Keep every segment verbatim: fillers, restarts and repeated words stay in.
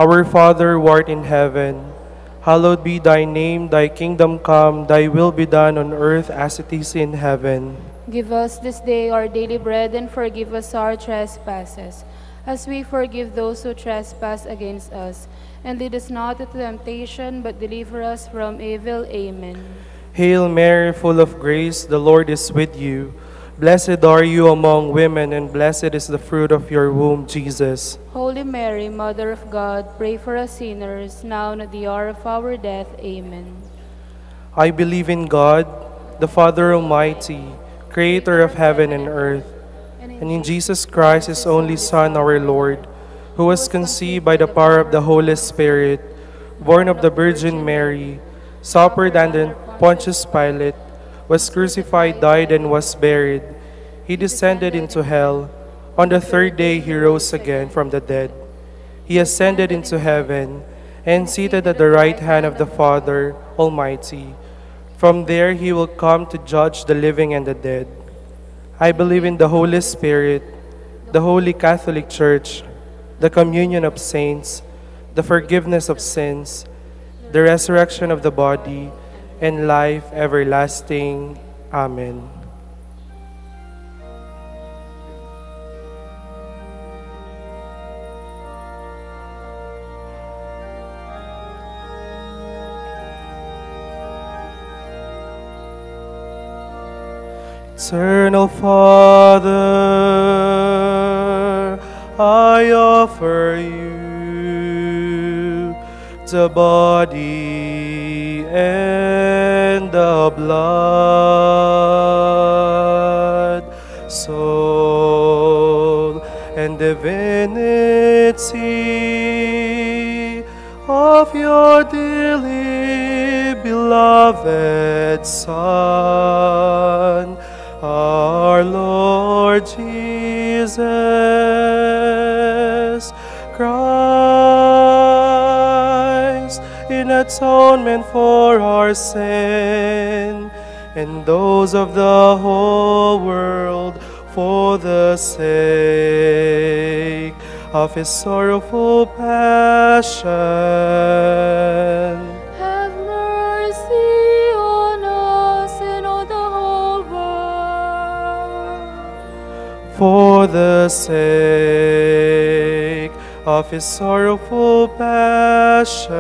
Our Father, who art in heaven, hallowed be thy name. Thy kingdom come, thy will be done on earth as it is in heaven. Give us this day our daily bread, and forgive us our trespasses, as we forgive those who trespass against us. And lead us not into temptation, but deliver us from evil. Amen. Hail Mary, full of grace, the Lord is with you. Blessed are you among women, and blessed is the fruit of your womb, Jesus. Holy Mary, Mother of God, pray for us sinners, now and at the hour of our death. Amen. I believe in God, the Father Almighty, creator of heaven and earth, and in Jesus Christ, his only Son, our Lord, who was conceived by the power of the Holy Spirit, born of the Virgin Mary, suffered under Pontius Pilate, was crucified, died, and was buried. He descended into hell. On the third day he rose again from the dead. He ascended into heaven and seated at the right hand of the Father Almighty. From there he will come to judge the living and the dead. I believe in the Holy Spirit, the Holy Catholic Church, the communion of saints, the forgiveness of sins, the resurrection of the body, and life everlasting. Amen. Eternal Father, I offer you the body and the blood, soul and divinity of your dearly beloved Son, our Lord Jesus Christ, in atonement for our sin and those of the whole world, for the sake of his sorrowful passion. Have mercy on us and on the whole world. For the sake of his sorrowful passion.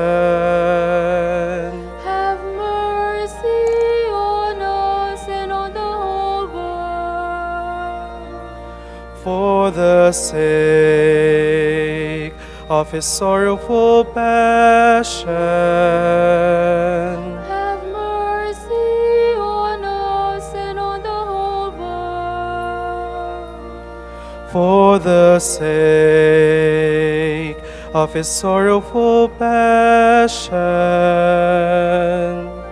Have mercy on us and on the whole world. For the sake of his sorrowful passion. Have mercy on us and on the whole world. For the sake of his sorrowful passion.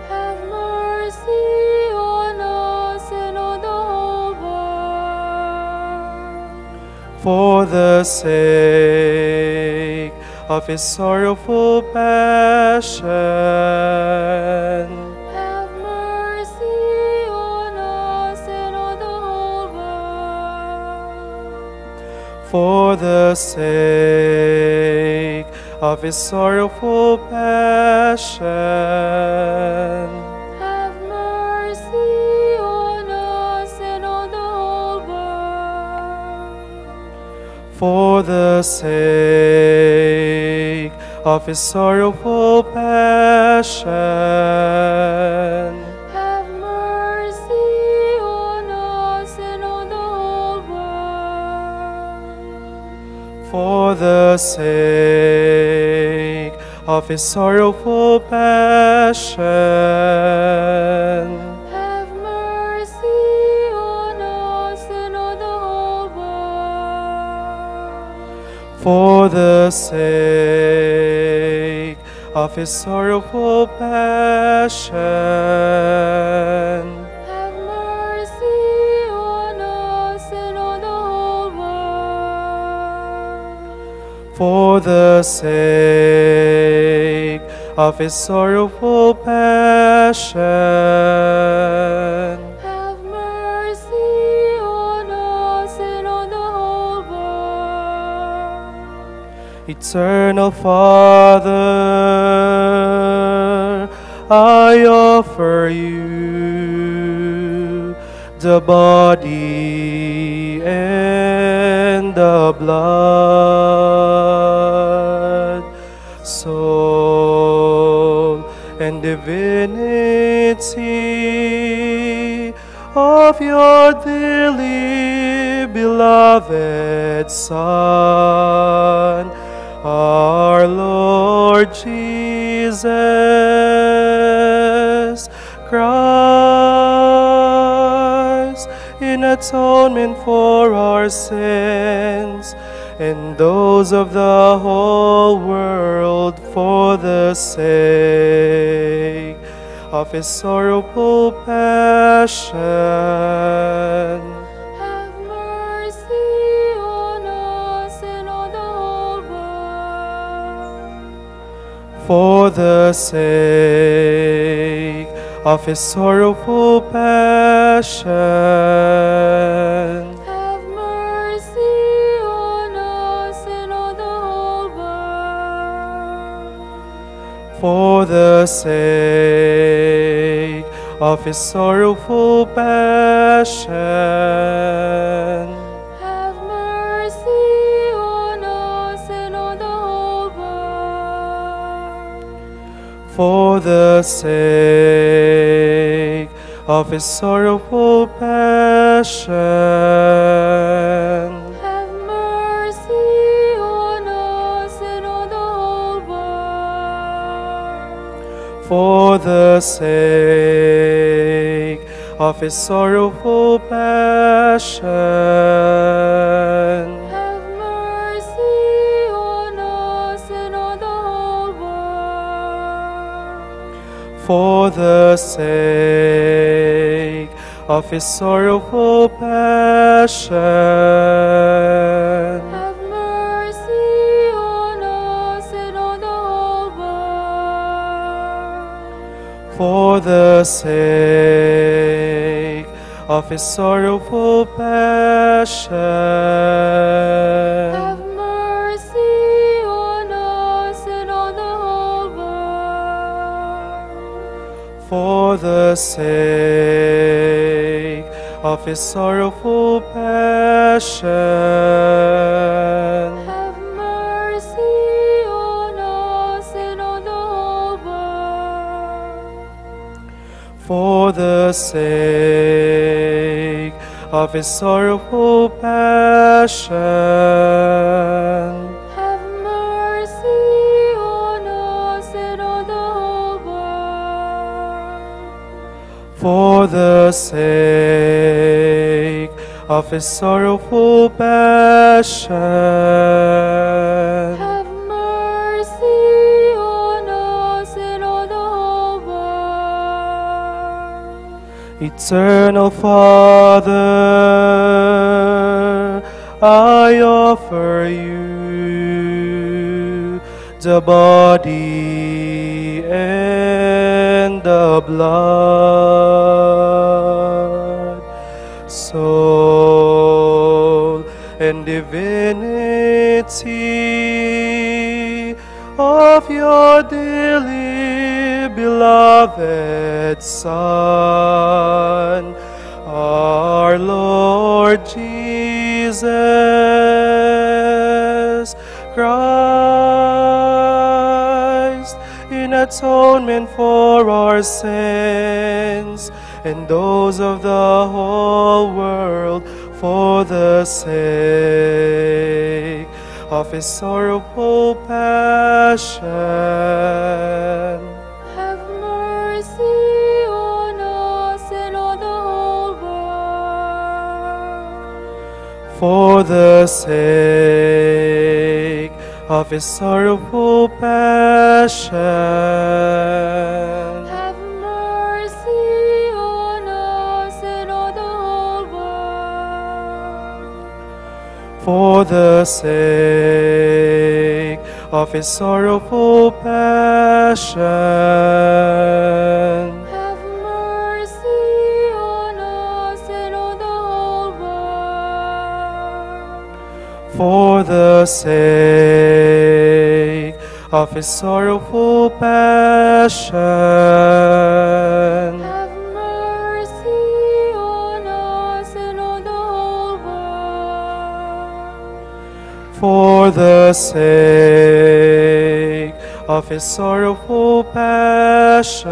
Have mercy on us and on the whole world. For the sake of his sorrowful passion. Have mercy on us and on the whole world. For the sake of his sorrowful passion. Have mercy on us and on the whole world. For the sake of his sorrowful passion. Have mercy on us and on the whole world. For the sake of his sorrowful passion. Have mercy on us and on the whole world. For the sake of his sorrowful passion. Have mercy on us and on the whole world. For the sake of his sorrowful passion. Have mercy on us and on the whole world. Eternal Father, I offer you the body and the blood, soul and divinity of your dearly beloved Son, our Lord Jesus Christ, in atonement for our sins and those of the whole world, for the sake of his sorrowful passion. Have mercy on us and on the whole world. For the sake of his sorrowful passion. Have mercy on us and on the whole world. For the sake of his sorrowful passion. Have mercy on us and on the whole world. For the sake of his sorrowful passion. Have mercy on us and on the whole world. For the sake of his sorrowful passion. Have mercy on us and on the whole world. For the sake of his sorrowful passion. Have mercy on us and on the whole world. For the sake of his sorrowful passion. Have mercy on us and on the whole world. For the sake of his sorrowful passion. Have mercy on us and on the whole world. For the sake of his sorrowful passion. Have mercy on us and on the whole world. For the sake of his sorrowful passion. Have mercy on us and on the whole world. Eternal Father, I offer you the body and the blood, soul and divinity of your dearly beloved Son, our Lord Jesus Christ, in atonement for our sins and those of the whole world, for the sake of his sorrowful passion. Have mercy on us and on the whole world. For the sake of his sorrowful passion. Have mercy on us and on the whole world. For the sake of his sorrowful passion. Have mercy on us and on the whole world. For the sake of his sorrowful passion. Have mercy on us and on the whole world. For the sake of his sorrowful passion.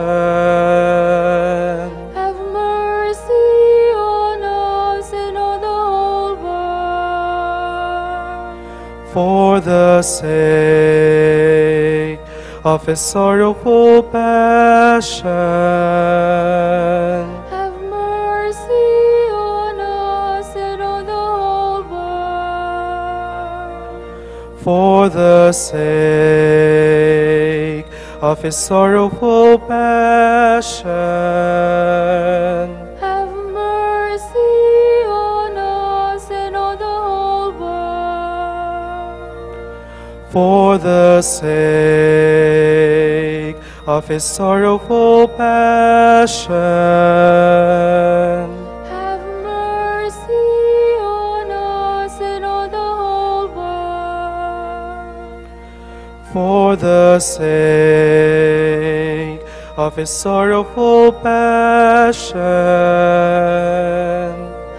Have mercy on us and on the whole world. For the sake of his sorrowful passion. Have mercy on us and on the whole world. For the sake of his sorrowful passion. Have mercy on us and on the whole world. For the sake of his sorrowful passion. Have mercy on us and on the whole world. For the sake of his sorrowful passion.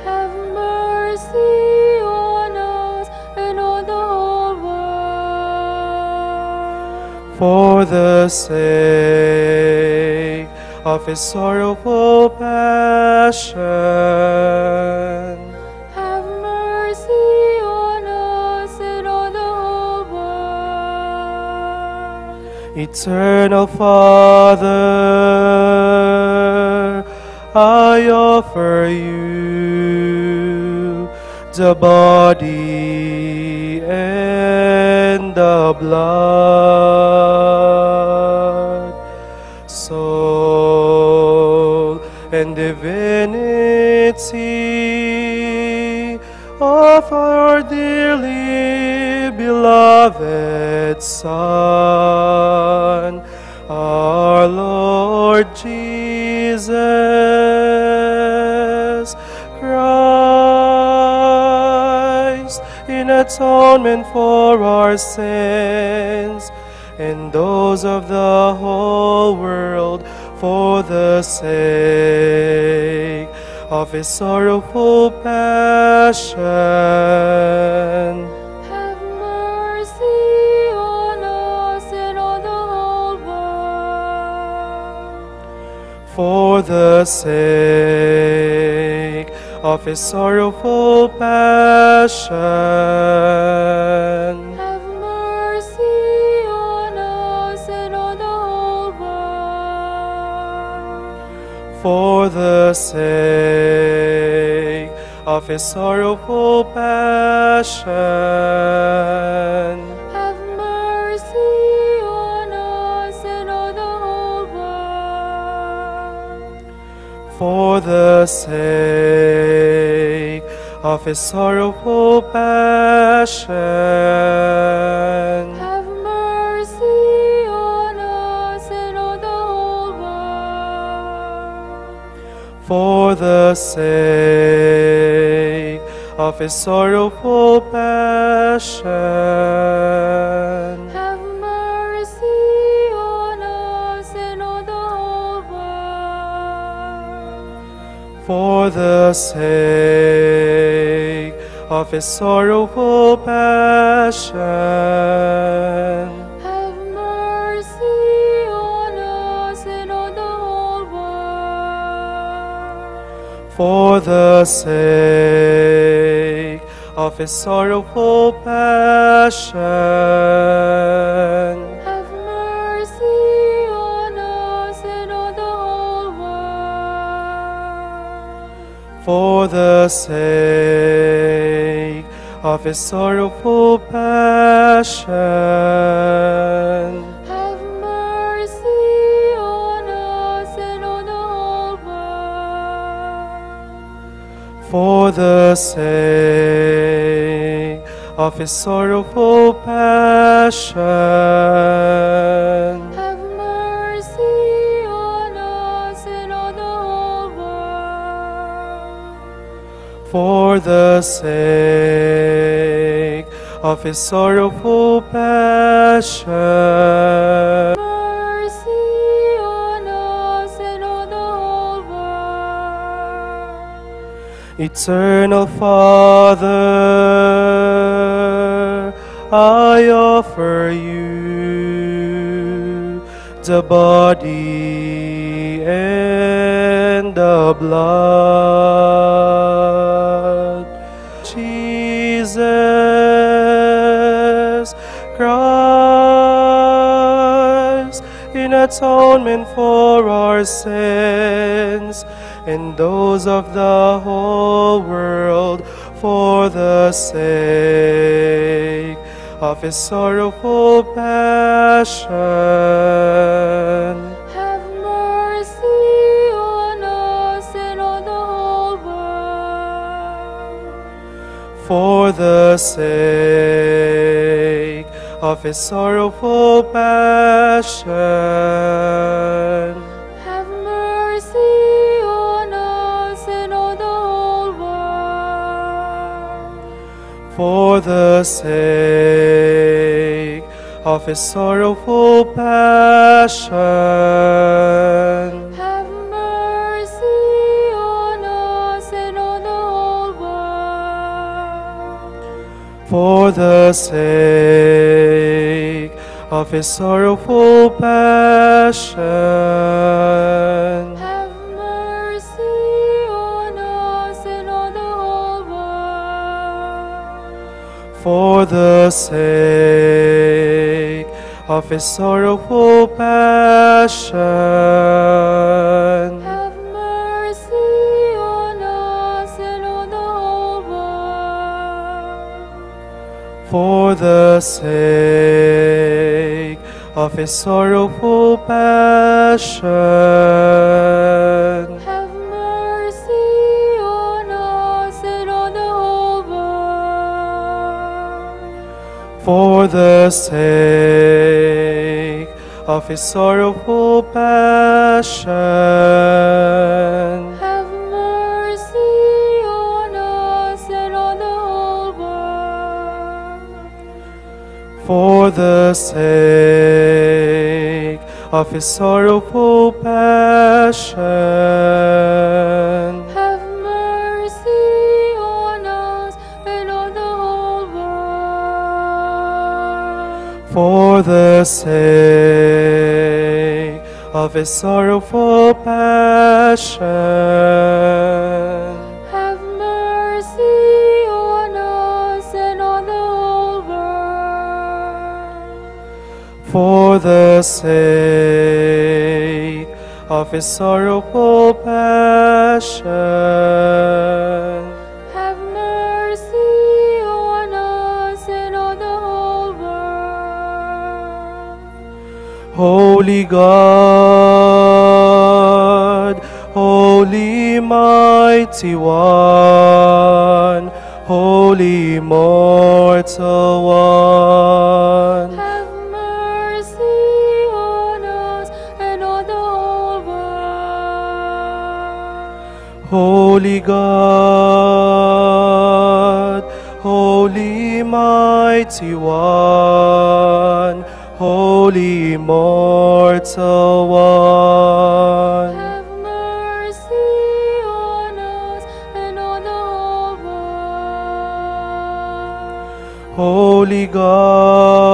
Have mercy on us and on the whole world. For the sake of his sorrowful passion. Have mercy on us and on the whole world. Eternal Father, I offer you the body and the blood, soul and divinity of our dearly beloved Son, our Lord Jesus Christ, in atonement for our sins and those of the whole world, for the sake of his sorrowful passion. Have mercy on us and on the whole world. For the sake of his sorrowful passion. Have mercy on us and on the whole world. For the sake of his sorrowful passion. Have mercy on us and on the whole world. For the sake of his sorrowful passion. Have mercy on us and on the whole world. For the sake of his sorrowful passion. Have mercy on us and on the whole world. For the sake of his sorrowful passion. Have mercy on us and on the whole world. For the sake of his sorrowful passion. Have mercy on us and on the whole world. For the sake of his sorrowful passion. Have mercy on us and on the whole world. For the sake of his sorrowful passion. Have mercy on us and on the whole world. For the sake of his sorrowful passion. Mercy on us and on the whole world. Eternal Father, I offer you the body and the blood, Jesus Christ, in atonement for our sins and those of the whole world, for the sake of his sorrowful passion. Have mercy on us and on the whole world. For the sake of his sorrowful passion. Have mercy on us and on the whole world. For the sake of his sorrowful passion. Have mercy on us and on the whole world. For the sake of his sorrowful passion. Have mercy on us and on the whole world. For the sake of his sorrowful passion. Have mercy on us and on the whole world. For the sake of his sorrowful passion. Have mercy on us and on the whole world. For the sake of his sorrowful passion. Have mercy on us and on the whole world. For the sake of his sorrowful passion. Have mercy on us and on the whole world. For the sake of his sorrowful passion. Have mercy on us and on the whole world. For the sake of his sorrowful passion. Have mercy on us and on the whole world. Holy God, Holy Mighty One, Holy Immortal One. Have mercy on us and on the whole world. Holy God, Holy Mighty One, Holy Immortal One. Have mercy on us and on the whole world. Holy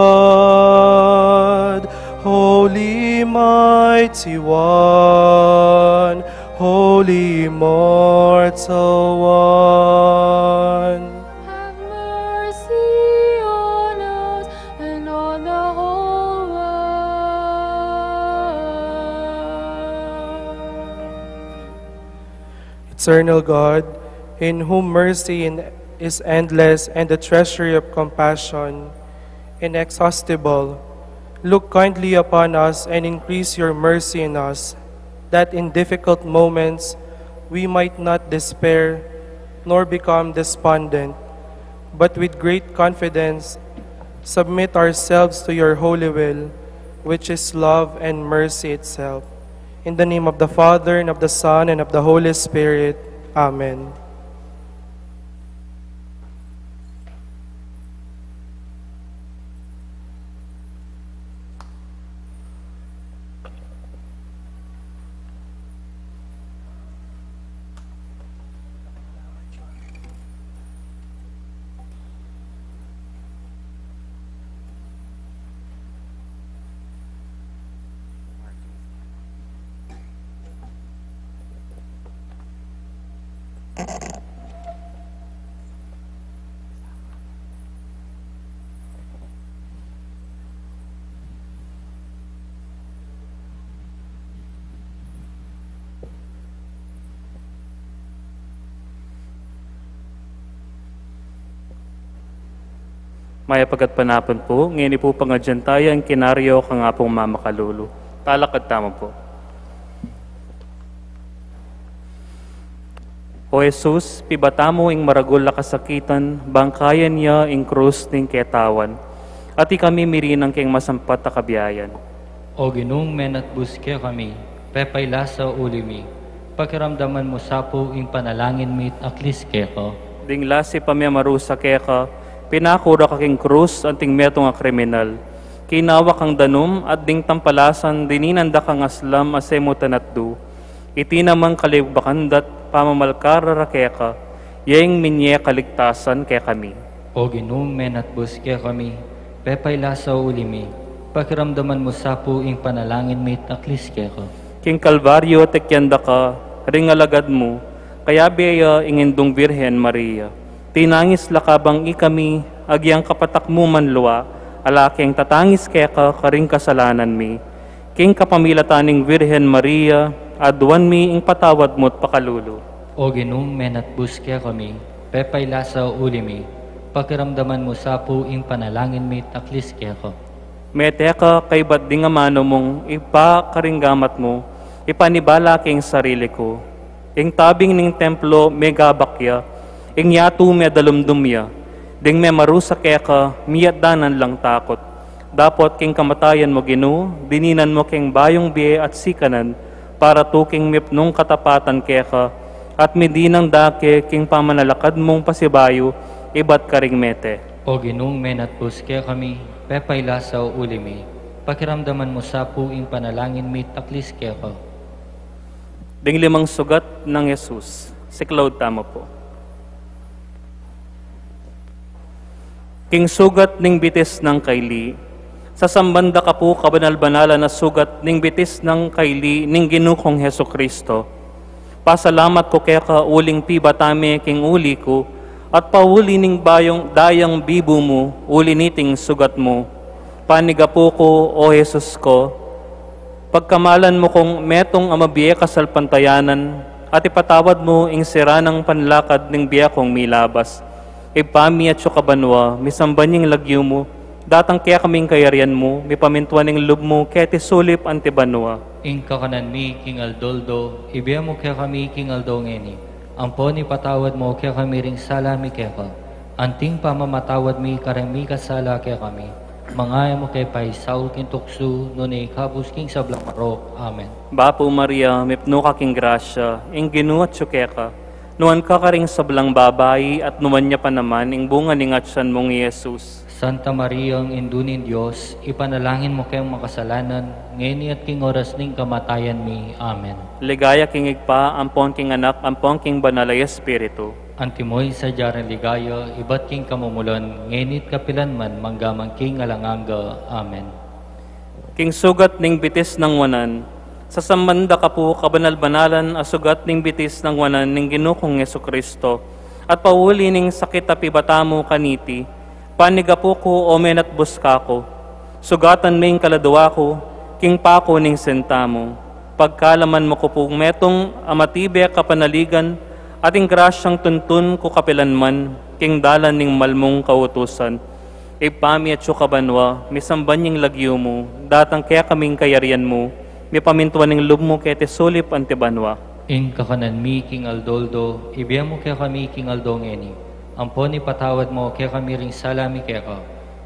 God, Holy Mighty One, Holy Immortal One. Have mercy on us and on the whole world. Eternal God, in whom mercy in-, is endless and the treasury of compassion inexhaustible, look kindly upon us and increase your mercy in us, that in difficult moments we might not despair nor become despondent, but with great confidence submit ourselves to your holy will, which is love and mercy itself. In the name of the Father, and of the Son, and of the Holy Spirit. Amen. Mayap a gatpanapun pu, ngeni pu pangadyan taya ing kinarya kang Apung mamakalulu. Talakad tamu pu. O Jesus, pibata mu ing maragul a kasakitan, bangkayan ya ing krus ning ketawan, at ikami mirinang keng masampat a kabiayan. O Ginung menatbus kekami, pepailas a uli mi, pakiramdaman mu sa pu ing panalangin mi't aklis keka. Ding lasi pamiamarusa keka, pinaku da ka king krus anting metung a kriminal. Kinawa kang danum at ding tampalasan dininan da kang aslam a semutan at du. Iti namang kalibakan da't pamamalkara ra keka, ya ing minye kaligtasan kekami. O Ginung menatbus kekami, pepailas a uli mi, pakiramdaman mu sa pu ing panalangin mi't aklis keka. King Kalbaryo tekyan da ka ring alagad mu, kayabe ya ing Indung Birhen Maria. Tinangis la kabang ikami agyang kapatak mu manlua, ala keng tatangis keka karing kasalanan mi. King kapamilatan ning Birhen Maria, aduan mi ing patawad mu't pakalulu. O Ginung menatbus kekami, pepailas a uli mi, pakiramdaman mu sa pu ing panalangin mi't aklis keka. Mete ka kaybat ding amanu mung Ibpa karing gamat mu, ipanibala ke ing sarili ku. Ing tabing ning templo megabak ya, ing yatu medalumdum ya, ding memarusa keka, miyatdanan lang takut. Dapot king kamatayan mu Ginu, dininan mu keng bayung bie at sikanan, para tuking mipnung katapatan keka, at midinang dake king pamanalakad mung pasibayu, ibat karing mete. O Ginung menatbus kekami, pepailas a uli mi, pakiramdaman mu sa pu ing panalangin mi't aklis keka. Ding limang sugat nang Jesus. Siklaud tamu pu. King sugat ning bitis nang kaili, sasamban da ka pu kabanal-banalan a sugat ning bitis nang kaili ning Ginu kung Jesucristo. Pasalamat ku keka uling pibata me king uli ku, at pauli ning bayung dayang bibu mu, uli niting sugat mu. Panigapu ku, O Jesus ku, pagkamalan mu kung metung a mabie kasalpantayanan, at ipatawad mu ing sira nang panlakad ning bie kung milabas. Ibpa mi atsu ka banua, misamban ya ing lagyu mu, datang kekami ing kayarian mu, mipamintuan ing lub mu keti sulip anti banua. Ing kakanan mi king aldo-aldo, ibie mu kekami king aldo ngeni. Ampon ipatawad mu kekami ring sala mi keka, anting pamamatawad mi kareng mikasala kekami. Manga e mu ke paisaul king tuksu, nune ikabus king sablang marok. Amen. Bapu Maria, mipnu ka king grasya, ing Ginu atsu keka. Nuan ka karing sablang babai, at nuan ya pa naman ing bunga ning atyan mung i Jesus. Santa Maria, Indu ning Dios, ipanalangin mu keng makasalanan, ngeni at king oras ning kamatayan mi. Amen. Ligaya king Ibpa, ampon king Anak, ampon king Banal a Espiritu. Antimo ing sadya rang ligaya, ibat king kamumulan, ngeni at kapilan man, mangga man king alang angga. Amen. King sugat ning bitis nang wanan, sasamban da ka pu kabanal-banalan a sugat ning bitis nang wanan ning Ginu kung Jesucristo, at pauli ning sakit a pibata mu kaniti, panigapu ku, o menatbus kaku, sugatan me ing kaladua ku, king paku ning sinta mu. Pagkalaman mu ku pung metung a matibe kapanaligan, at ing grasyang tuntun ku kapilan man, king dalan ning mal mung kautusan. Ibpa mi atsu ka banua, misamban ya ing lagyu mu, datang kekami ing kayarian mu, mipamintuan ing lub mu keti sulip anti banua. Ing kakanan mi king aldo-aldo, ibie mu kekami king aldo ngeni. Ampon ipatawad mu kekami ring sala mi keka,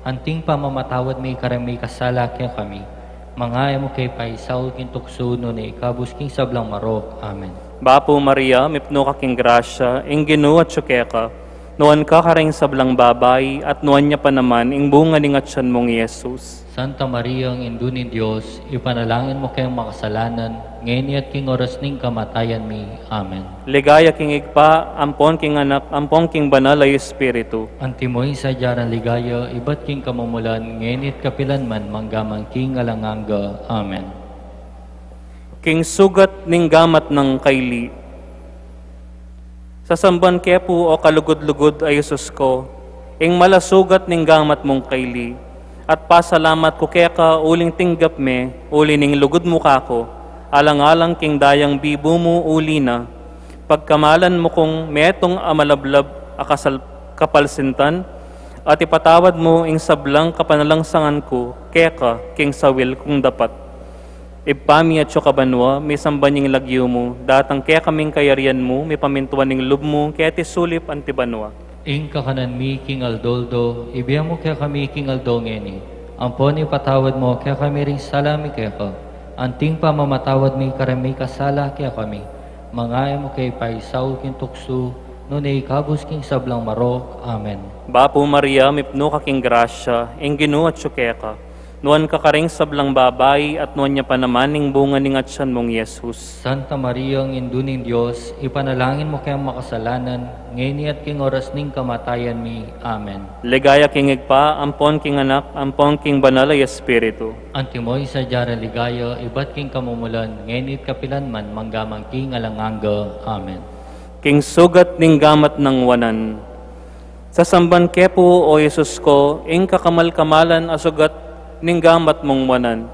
anting pamamatawad mi kareng mikasala kekami. Manga e mu ke paisaul king tuksu, nune ikabus king sablang marok. Amen. Bapu Maria, mipnu ka king grasya, ing Ginu atsu keka. Nuan ka karing sablang babai, at nuan ya pa naman ing bunga ning atyan mung i Jesus. Santa Maria, Indu ning Dios, ipanalangin mu keng makasalanan, ngeni at king oras ning kamatayan mi. Amen. Ligaya king Ibpa, ampon king Anak, ampon king Banal a Espiritu. Antimo ing sadya rang ligaya, ibat king kamumulan, ngeni at kapilan man, mangga man king alang angga. Amen. King sugat ning gamat nang kaili. Sasamban ke pu, o kalugud-lugud a Jesus ko, ing malasugat ning gamat mung kaili, at pasalamat ku keka uling tinggap me, uli ning lugud mu kaku, alang-alang king dayang bibu mu uli na, pagkamalan mu kung metung a malablab a kasal-, kapalsintan, at ipatawad mu ing sablang kapanalangsangan ku keka king sawil kung dapat. Ibpa mi atsu ka banua, misamban ing lagyu mu, datang kekami ing kayarian mu, mipamintuan ing lub mu, keti sulip anti banua. Ing kakanan mi king aldo-aldo, ibie mu kekami king aldo ngeni. Ampon ipatawad mu kekami ring sala mi keka, anting pamamatawad mi karing mikasala kekami. Manga e mu ke paisaul king tuksu, nune ikabus king sablang marok. Amen. Bapu Maria, mipnu ka king grasya, ing Ginu atsu keka. Nuan ka karing sablang babai, at nuan ya pa naman ing bunga ning atsan mung Jesus. Santa Maria, Indu ning Dios, ipanalangin mu keng makasalanan, ngeni at king oras ning kamatayan mi. Amen. Ligaya king Ibpa, ampon king Anak, ampon king Banal a Espiritu. Antimo ing sadya rang ligaya, ibat king kamumulan, ngeni at kapilan man, mangga man king alang angga. Amen. King sugat ning gamat nang wanan. Sasamban ke pu, o Jesus ko, ing kakamal-kamalan a sugat ning gamat mung wanan.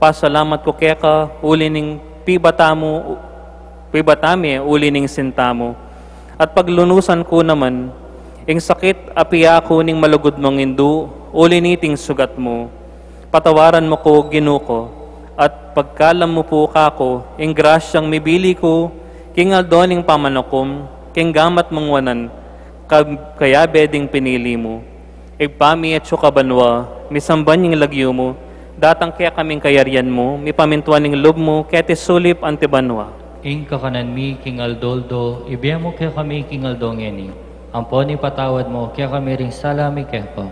Pasalamat ku keka, uli ning pibata mu, pibata me, uli ning sinta mu. At paglunusan ku naman, ing sakit a piaku ning malugud mung indu, uli niting sugat mu. Patawaran mu ku, Ginu ku, at pagkalam mu pu kaku, ing grasyang mibili ku, king aldo ning pamanakum, king gamat mung wanan, ka-, kayabe ding pinili mu. Ibpa mi atsu ka banua, misamban ing lagyu mu, datang kekami ing kayarian mu, mipamintuan ing lub mu, keti sulip anti banua. Ing kakanan mi king aldo-aldo, ibie mu kekami king aldo ngeni. Ampon ipatawad mu kekami ring sala mi keka,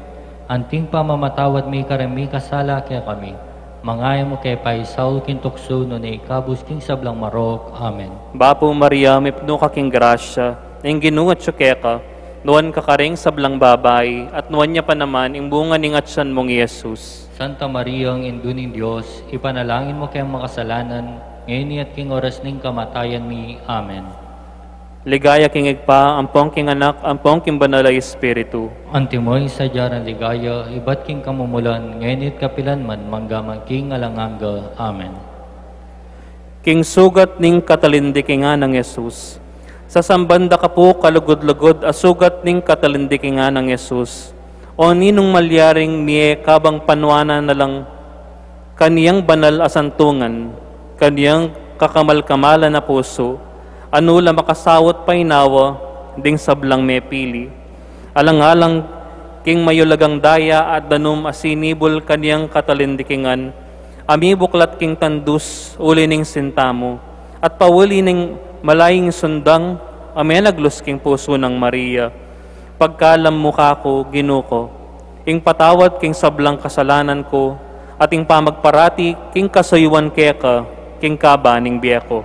anting pamamatawad mi karing mikasala kekami. Manga e mu ke paisaul king tuksu, nune ikabus king sablang marok. Amen. Bapu Maria, mipnu ka king grasya, ing Ginu atsu keka, nuan ka karing sablang babai, at nuan ya pa naman ing bunga ning atsan mung Jesus. Santa Maria, Indu ning Dios, ipanalangin mu keng makasalanan, ngeni at king oras ning kamatayan mi. Amen. Ligaya king Ibpa, ampon king Anak, ampon king Banal a Espiritu. Antimo ing sadya rang ligaya, ibat king kamumulan, ngeni at kapilan man, mangga man king alang angga. Amen. King sugat ning katalindikingan nang Jesus. Sasamban da ka pu, kalugud-lugud a sugat ning katalindikingan nang Jesus. O ninung malyaring mie kabang panuanan na lang kaniyang banal a santungan, kaniyang kakamal-kamalan a pusu, a nu la makasaut painawa ding sablang mepili. Alang-alang king mayulagang daya at danum a sinibul kaniyang katalindikingan, a mibuklat king tandus uli ning sinta mu, at pauli ning malaying sundang a menaglus king pusu nang Maria. Pagkalam mu kaku, Ginu ku, ing patawad king sablang kasalanan ku, at ing pamagparati king kasuyuan keka, king kaba ning bie ku.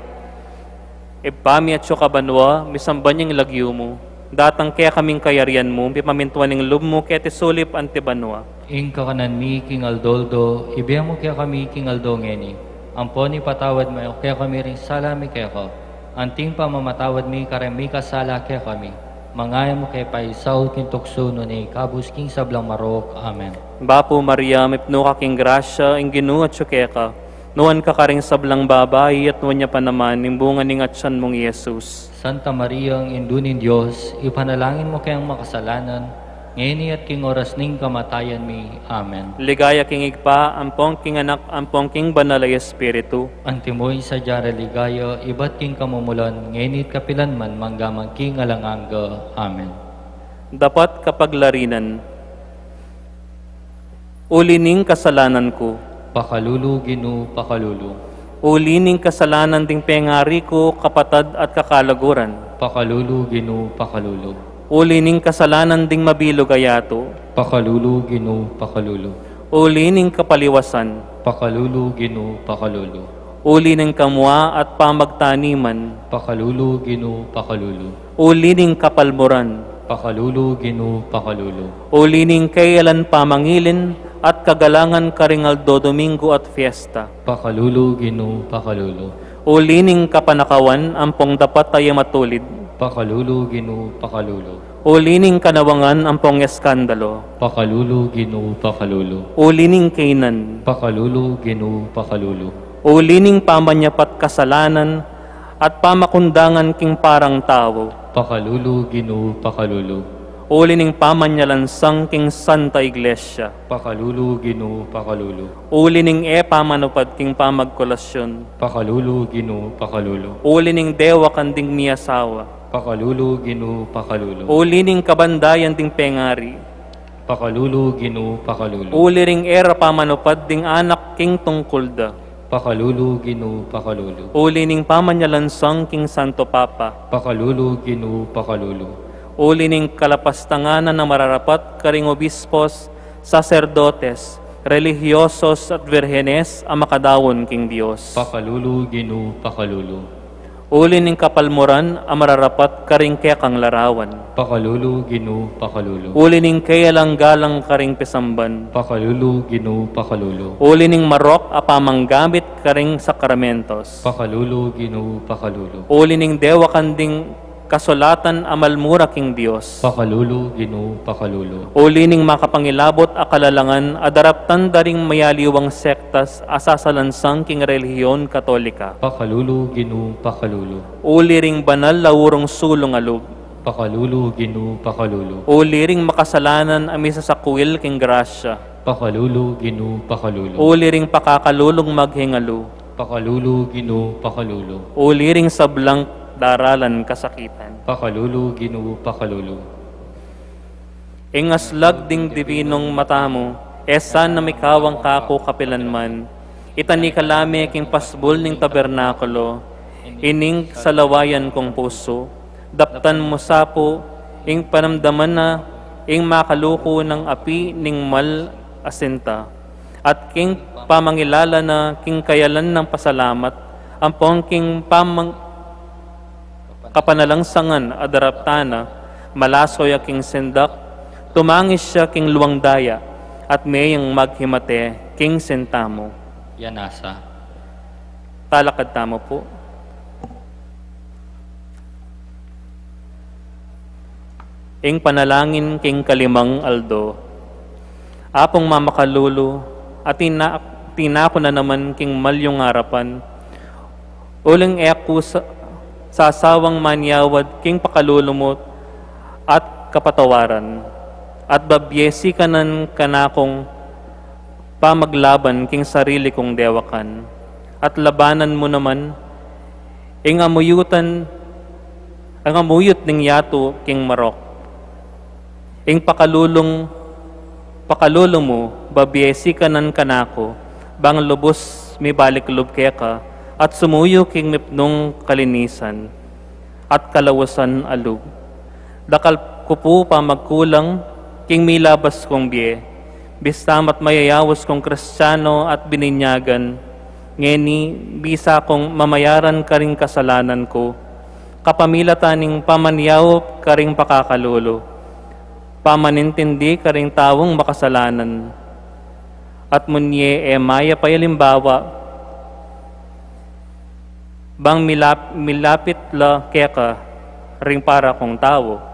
Ibpa mi atsu ka banua, misamban ing lagyu mu, datang kekami ing kayarian mu, mipamintuan ing lub mu, keti sulip anti banua. Ing kakanan mi king aldo-aldo, ibie mu kekami king aldo ngeni. Ampon ipatawad mu kekami ring sala mi keka, anting pamamatawad mi karing mikasala kekami. Manga e mu ke paisaul king tuksu, nune ikabus king sablang marok. Amen. Bapu Maria, mipnu ka king grasya, ing Ginu atsu keka. Nuan ka karing sablang babai, at nuan ya pa naman ing bunga ning atsan mung Jesus. Santa Maria, Indu ning Dios, ipanalangin mu keng makasalanan, ngeni at king oras ning kamatayan mi. Amen. Ligaya king Ibpa, ampon king Anak, ampon king Banal a Espiritu. Antimo ing sadya rang ligaya, ibat king kamumulan, ngeni at kapilan man, mangga man king alang angga. Amen. Dapat kapaglarinan. Uli ning kasalanan ku. Pakalulu, Ginu, pakalulu. Uli ning kasalanan ding pengari ku, kapatad at kakaluguran. Pakalulu, Ginu, pakalulu. Uli ning kasalanan ding mabilug a yatu. Pakalulu, Ginu, pakalulu. Uli ning kapaliwasan. Pakalulu, Ginu, pakalulu. Uli ning kamua at pamagtaniman. Pakalulu, Ginu, pakalulu. Uli ning kapalmuran. Pakalulu, Ginu, pakalulu. Uli ning kayalan pamangilin at kagalangan karing aldo Domingo at fiesta. Pakalulu, Ginu, pakalulu. Uli ning kapanakawan ampong dapat a matulid. Pakalulu, Ginu, pakalulu. Uli ning kanawangan ampong eskandalu. Pakalulu, Ginu, pakalulu. Uli ning kainan. Pakalulu, Ginu, pakalulu. Uli ning pamanyapat kasalanan at pamakundangan king parang tau. Pakalulu, Ginu, pakalulu. Uli ning pamanyalansang king Santa Iglesia. Pakalulu, Ginu, pakalulu. Uli ning e pamanupad king pamagkolasyon. Pakalulu, Ginu, pakalulu. Uli ning dewakan ding miyasawa. Pakalulu, Ginu, pakalulu. Uli ning kabandayan ding pengari. Pakalulu, Ginu, pakalulu. Uli ring e ra pamanupad ding anak king tungkul da. Pakalulu, Ginu, pakalulu. Uli ning pamanyalansang king Santo Papa. Pakalulu, Ginu, pakalulu. Uli ning kalapastanganan a mararapat karing obispos, saserdotes, relihiyosos at virgenes a makadaun king Dios. Pakalulu, Ginu, pakalulu. Uli ning kapalmuran a mararapat karing kekang larawan. Pakalulu, Ginu, pakalulu. Uli ning kealang galang karing pisamban. Pakalulu, Ginu, pakalulu. Uli ning marok a pamanggamit karing sakramentos. Pakalulu, Ginu, pakalulu. Uli ning dewakan ding kasulatan a malmura king Dios. Pakalulu, Ginu, pakalulu. Uli ning makapangilabot a kalalangan a daraptan da ring mayaliwang sektas a sasalansang king relihiyon Katolika. Pakalulu, Ginu, pakalulu. Uli ring banal a urong sulung a lub. Pakalulu, Ginu, pakalulu. Uli ring makasalanan a misasakwil king grasya. Pakalulu, Ginu, pakalulu. Uli ring pakakalulung maghingalu. Pakalulu, Ginu, pakalulu. Uli ring sablang daralan kasakitan. Pakalulu, Ginu, pakalulu. Ing aslag ding dibinung mata mu, e sana mikawang kaku kapilan man. Itani ka la me king pasbul ning tabernakulo, ining salawayan kung pusu. Daptan mu sa pu, ing panamdaman na, ing makaluku nang api ning mal a sinta. At king pamangilala na, king kayalan nang pasalamat, ampong king pamang-, kapanalangsangan a daraptan na, malaso ya king sindak, tumangis ya king luang daya, at meyang maghimate king sinta mu. Yan nasa. Talakad tamu pu. Ing panalangin king kalimang aldo. Apung mamakalulu, atin na, atin na ku na naman king malyung arapan, uling e ku sa-, sasawang manyawad king pakalulu mu at kapatawaran, at babye sikanan kanakung pamaglaban king sarili kung dewakan, at labanan mu naman ing amuyutan, ing amuyut ning yatu king marok. Ing pakalulung, pakalulu mu, babye sikanan kanaku, bang lubus mibalik lub keka, at sumuyu king mipnung kalinisan at kalausan a lub. Dakal ku pu pamagkulang king milabas kung bie, bista mat mayayaus kung Kristiano at bininyagan, ngeni bisa kung mamayaran karing kasalanan ku, kapamilatan ning pamanyaup karing pakakalulu, pamanintindi karing taung makasalanan, at munye e mayap a alimbawa, bang milap-, milapit la keka ring para kung tau.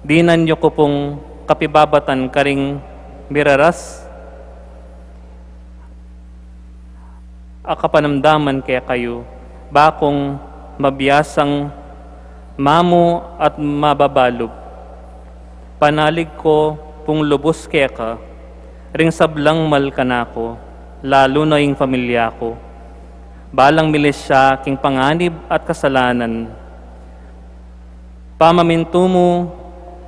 Dinan yu ku pung kapibabatan karing miraras a kapanamdaman kekayu, bakung mabiasang mamu at mababalub. Panalig ku pung lubus keka, ring sablang mal kanaku, lalu na ing pamilya ku. Balang milisya king panganib at kasalanan. Pamamintu mu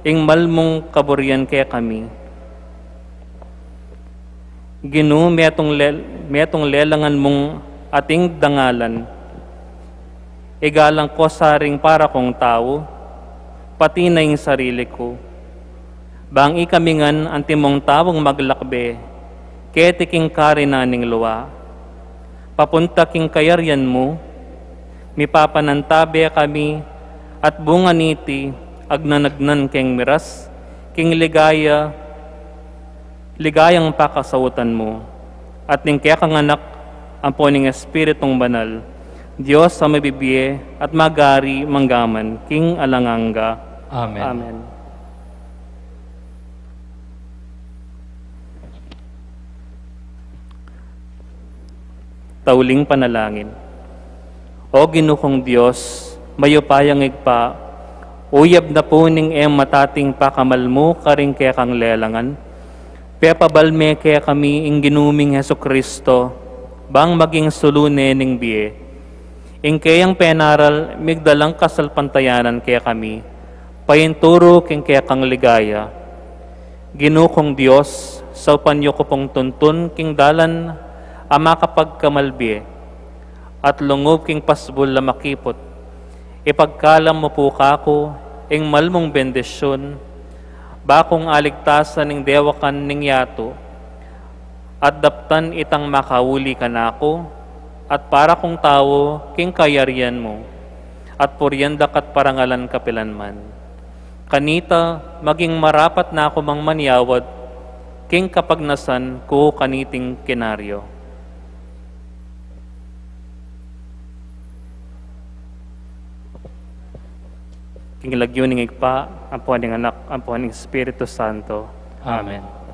ing mal mung kaburian kekami. Ginu, metung le-, metung lelangan mung ating dangalan. Igalang ku sa ring para kung tau, pati na ing sarili ku. Bang ikami ngan antimong taung maglakbe keti king karinan ning lua, papunta king kayarian mu, mipapanantabe kami, at bunga niti, agnan-agnan keng miras, king ligaya, ligayang pakasautan mu, at ning kekang Anak, ampo ning Espiritung Banal, Dios a mabibie at magari manggaman king alang angga. Amen. Amen. Tauling panalangin. O Ginu kong Dios, mayupayang Ibpa, uyab na pu ning e matating pakamal mu karing kekang lelangan, pepabal me kekami ing Ginu ming Jesucristo, bang maging sulu ne ning bie. Ing keyang penaral migdalang kasalpantayanan kekami, painturu king kekang ligaya. Ginu kong Dios, saupan yu ku pung tuntun king dalan a makapagkamal bie, at lungub king pasbul a makiput. Ipagkalam mu pu kaku ing malmung bendisyun, ba kung aligtasan ning dewakan ning yatu, at daptan itang makauli kanaku, at para kung tau king kayarian mu, at purian da ka at parangalan kapilanman. Kanita, maging marapat na ku mang manyawad king kapagnasan ku kaniting kinaryo. King lagyu ning Ibpa, ampo ning Anak, ampo ning Espiritu Santo. Amen.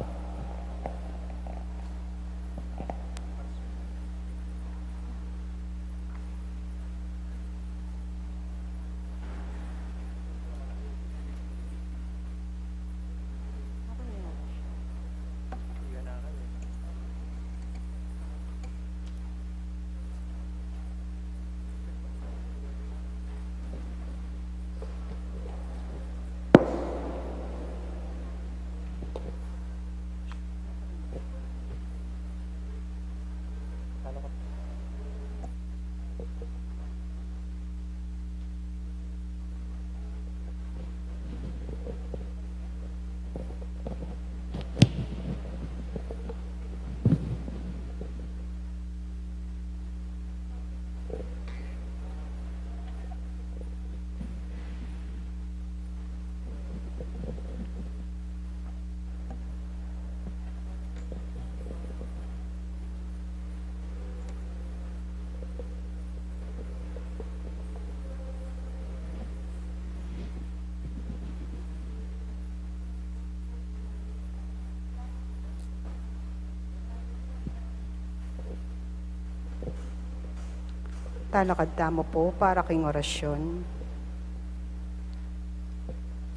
Talakad tamu pu para king orasyon.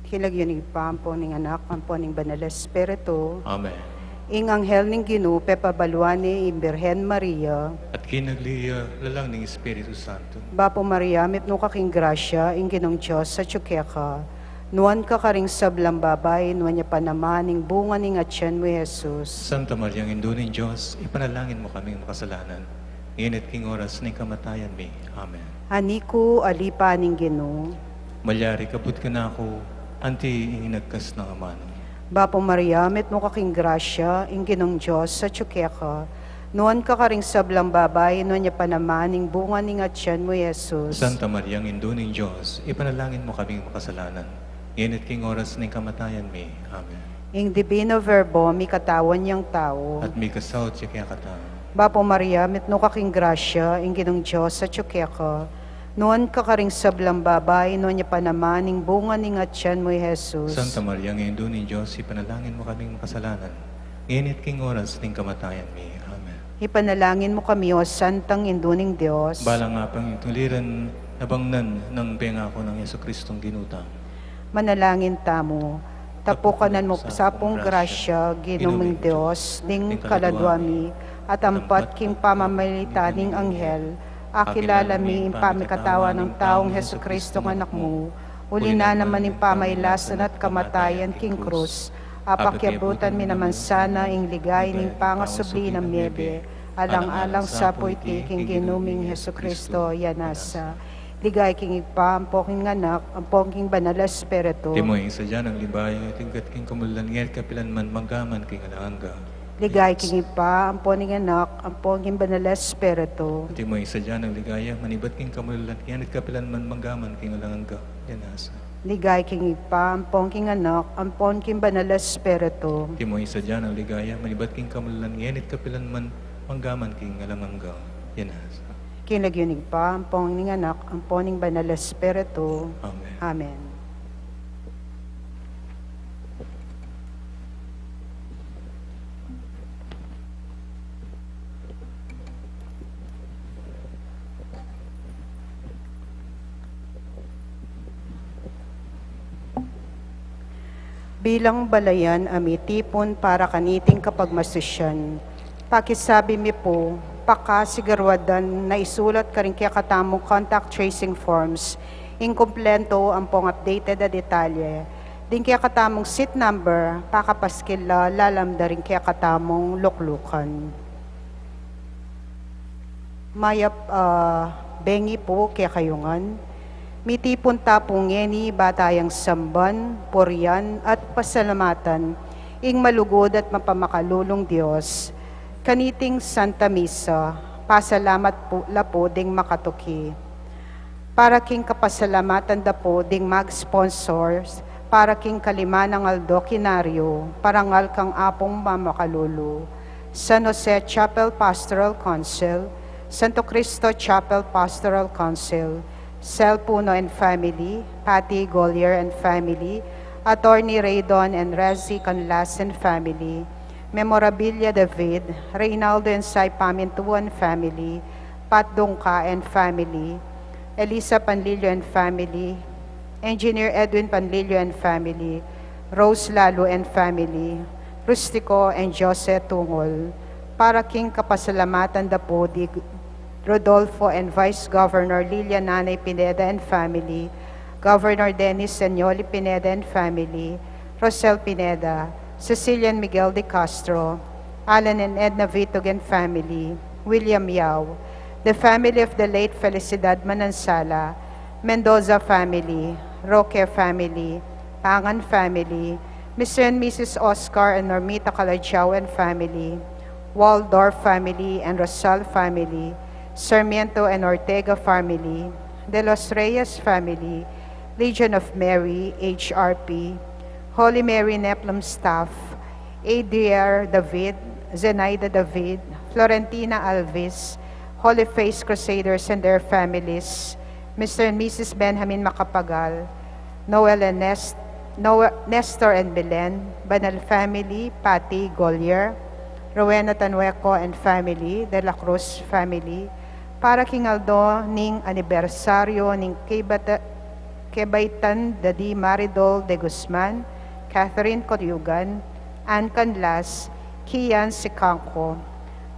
King lagyu ning Ibpa, ampo ning Anak, ampo ning Banal a Espiritu. Amen. Ing anghel ning Ginu pepabaluan ne ing Birhen Maria. At kinagli ya lalang ning Espiritu Santo. Bapu Maria, mipnu ka king grasya, ing Ginung Dios atyu keka. Nuan ka karing sablang babai, nuan ya pa naman ing bunga ning atian mu, i Jesus. Santa Maria, Indu ning Dios, ipanalangin mu kaming makasalanan, ngeni at king oras ning kamatayan mi. Amen. Ani ku, alipan ning Ginu. Malyari kabud kanaku anti ing inagkas nang amanu. Bapu Maria, mipnu ka king grasya, ing Ginung Dios atyu keka. Nuan ka karing sablang babai, nuan ya pa naman ing bunga ning atian mu, i Jesus. Santa Maria, Indu ning Dios, ipanalangin mu kaming makasalanan, ngeni at king oras ning kamatayan mi. Amen. Ing Divino Verbo, mikatawan yang tau. At mikasaut ya kekatamu. Bapu Maria, mipnu ka king grasya, ing Ginung Dios atyu keka. Nuan ka karing sablang babai, nuan ya pa naman ing bunga ning atian mu, i Jesus. Santa Maria, Indu ning Dios, ipanalangin mu kaming makasalanan, ngeni at king oras ning kamatayan mi. Amen. Ipanalangin mu kami, O Santang Indu ning Dios. Balang apang ing tuliran nabangnan nang pengaku nang Jesucristong Ginu tamu. Manalangin tamu. Tapukanan mu sa pung grasya, Ginu ming Dios, ding kaladua mi, at ampat king pamamilatan ning anghel, akilala mi ing pamikatawan nang taung Jesucristong Anak mu, uli na naman ing pamailasan at kamatayan king krus, apakiabutan mi naman sana ing ligaya ning pangasubli nang mebie, alang-alang sa pu iti king Ginu ming Jesucristo, ya nasa. Ligaya king Ibpa, ampo king Anak, ampo king Banal a Espiritu. Antimo ing sadya nang ligaya, king gat king kamululan, ngeni at kapilan man, mangga man king alang angga. Ligaya king Ibpa, ampo king Anak, ampo king Banal a Espiritu. Antimo ing sadya nang ligaya, manibat king kamululan, ngeni at kapilan man, mangga man king alang angga. Ya nasa. Ligaya king Ibpa, ampo king Anak, ampo king Banal a Espiritu. Antimo ing sadya nang ligaya, manibat king kamululan, ngeni at kapilan man, mangga man king alang angga. Ya nasa. King lagyu ning Ibpa, ampon ning Anak, ampon ning Banal Espiritu. Amen. Amen. Bilang balayan a mitipun para kaniting kapagmasusyan, pakisabi mi pu, pakasiguraduan na isulat karing kekatamung contact tracing forms ing kumpleto ampong updated a detalye ding kekatamung seat number, pakapaskil la lalam da ring kekatamung luklukan. Mayap a bengi pu kekayu ngan. Mitipun ta pu ngeni ba tayang samban, purian, at pasalamatan ing malugud at mapamakalulung Dios. Kaniting Santa Misa, pasalamat pu, la pu ding makatuki. Para king kapasalamatan da pu ding mag-sponsors, para king kalima nang aldo kinaryu, parangal kang Apung Mamakalulu, San Jose Chapel Pastoral Council, Santo Cristo Chapel Pastoral Council, Sel Puno and family, Patty Gollier and family, Attorney Raydon and Rezi Canlas and family, Memorabilia David, Reynaldo and Sai Pamintuan family, Pat Dungca and family, Elisa Panlilio and family, Engineer Edwin Panlilio and family, Rose Lalu and family, Rustico and Jose Tungol, para king kapasalamatan da pu di Rodolfo and Vice Governor Lilia Nanay Pineda and family, Governor Dennis Senioli Pineda and family, Rosel Pineda, Cecilia and Miguel de Castro, Alan and Edna Vitug and family, William Yao, the family of the late Felicidad Manansala, Mendoza family, Roque family, Pangan family, Mister and Missus Oscar and Normita Calajao and family, Waldorf family and Rosal family, Sarmiento and Ortega family, De Los Reyes family, Legion of Mary, H R P, Holy Mary Neplum staff, Adriel David, Zenaida David, Florentina Alvis, Holy Face Crusaders and their families, Mister and Missus Benjamin Macapagal, Noel and Nest-, Noe-, Nestor and Belen, Banal family, Patty Gollier, Rowena Tanueco and family, De La Cruz family, para king aldo ning anibersaryo ning kebata-, kebaitan da di Maridol de Guzman, Catherine Coryugan, Ann Canlas, Kian Sicangco,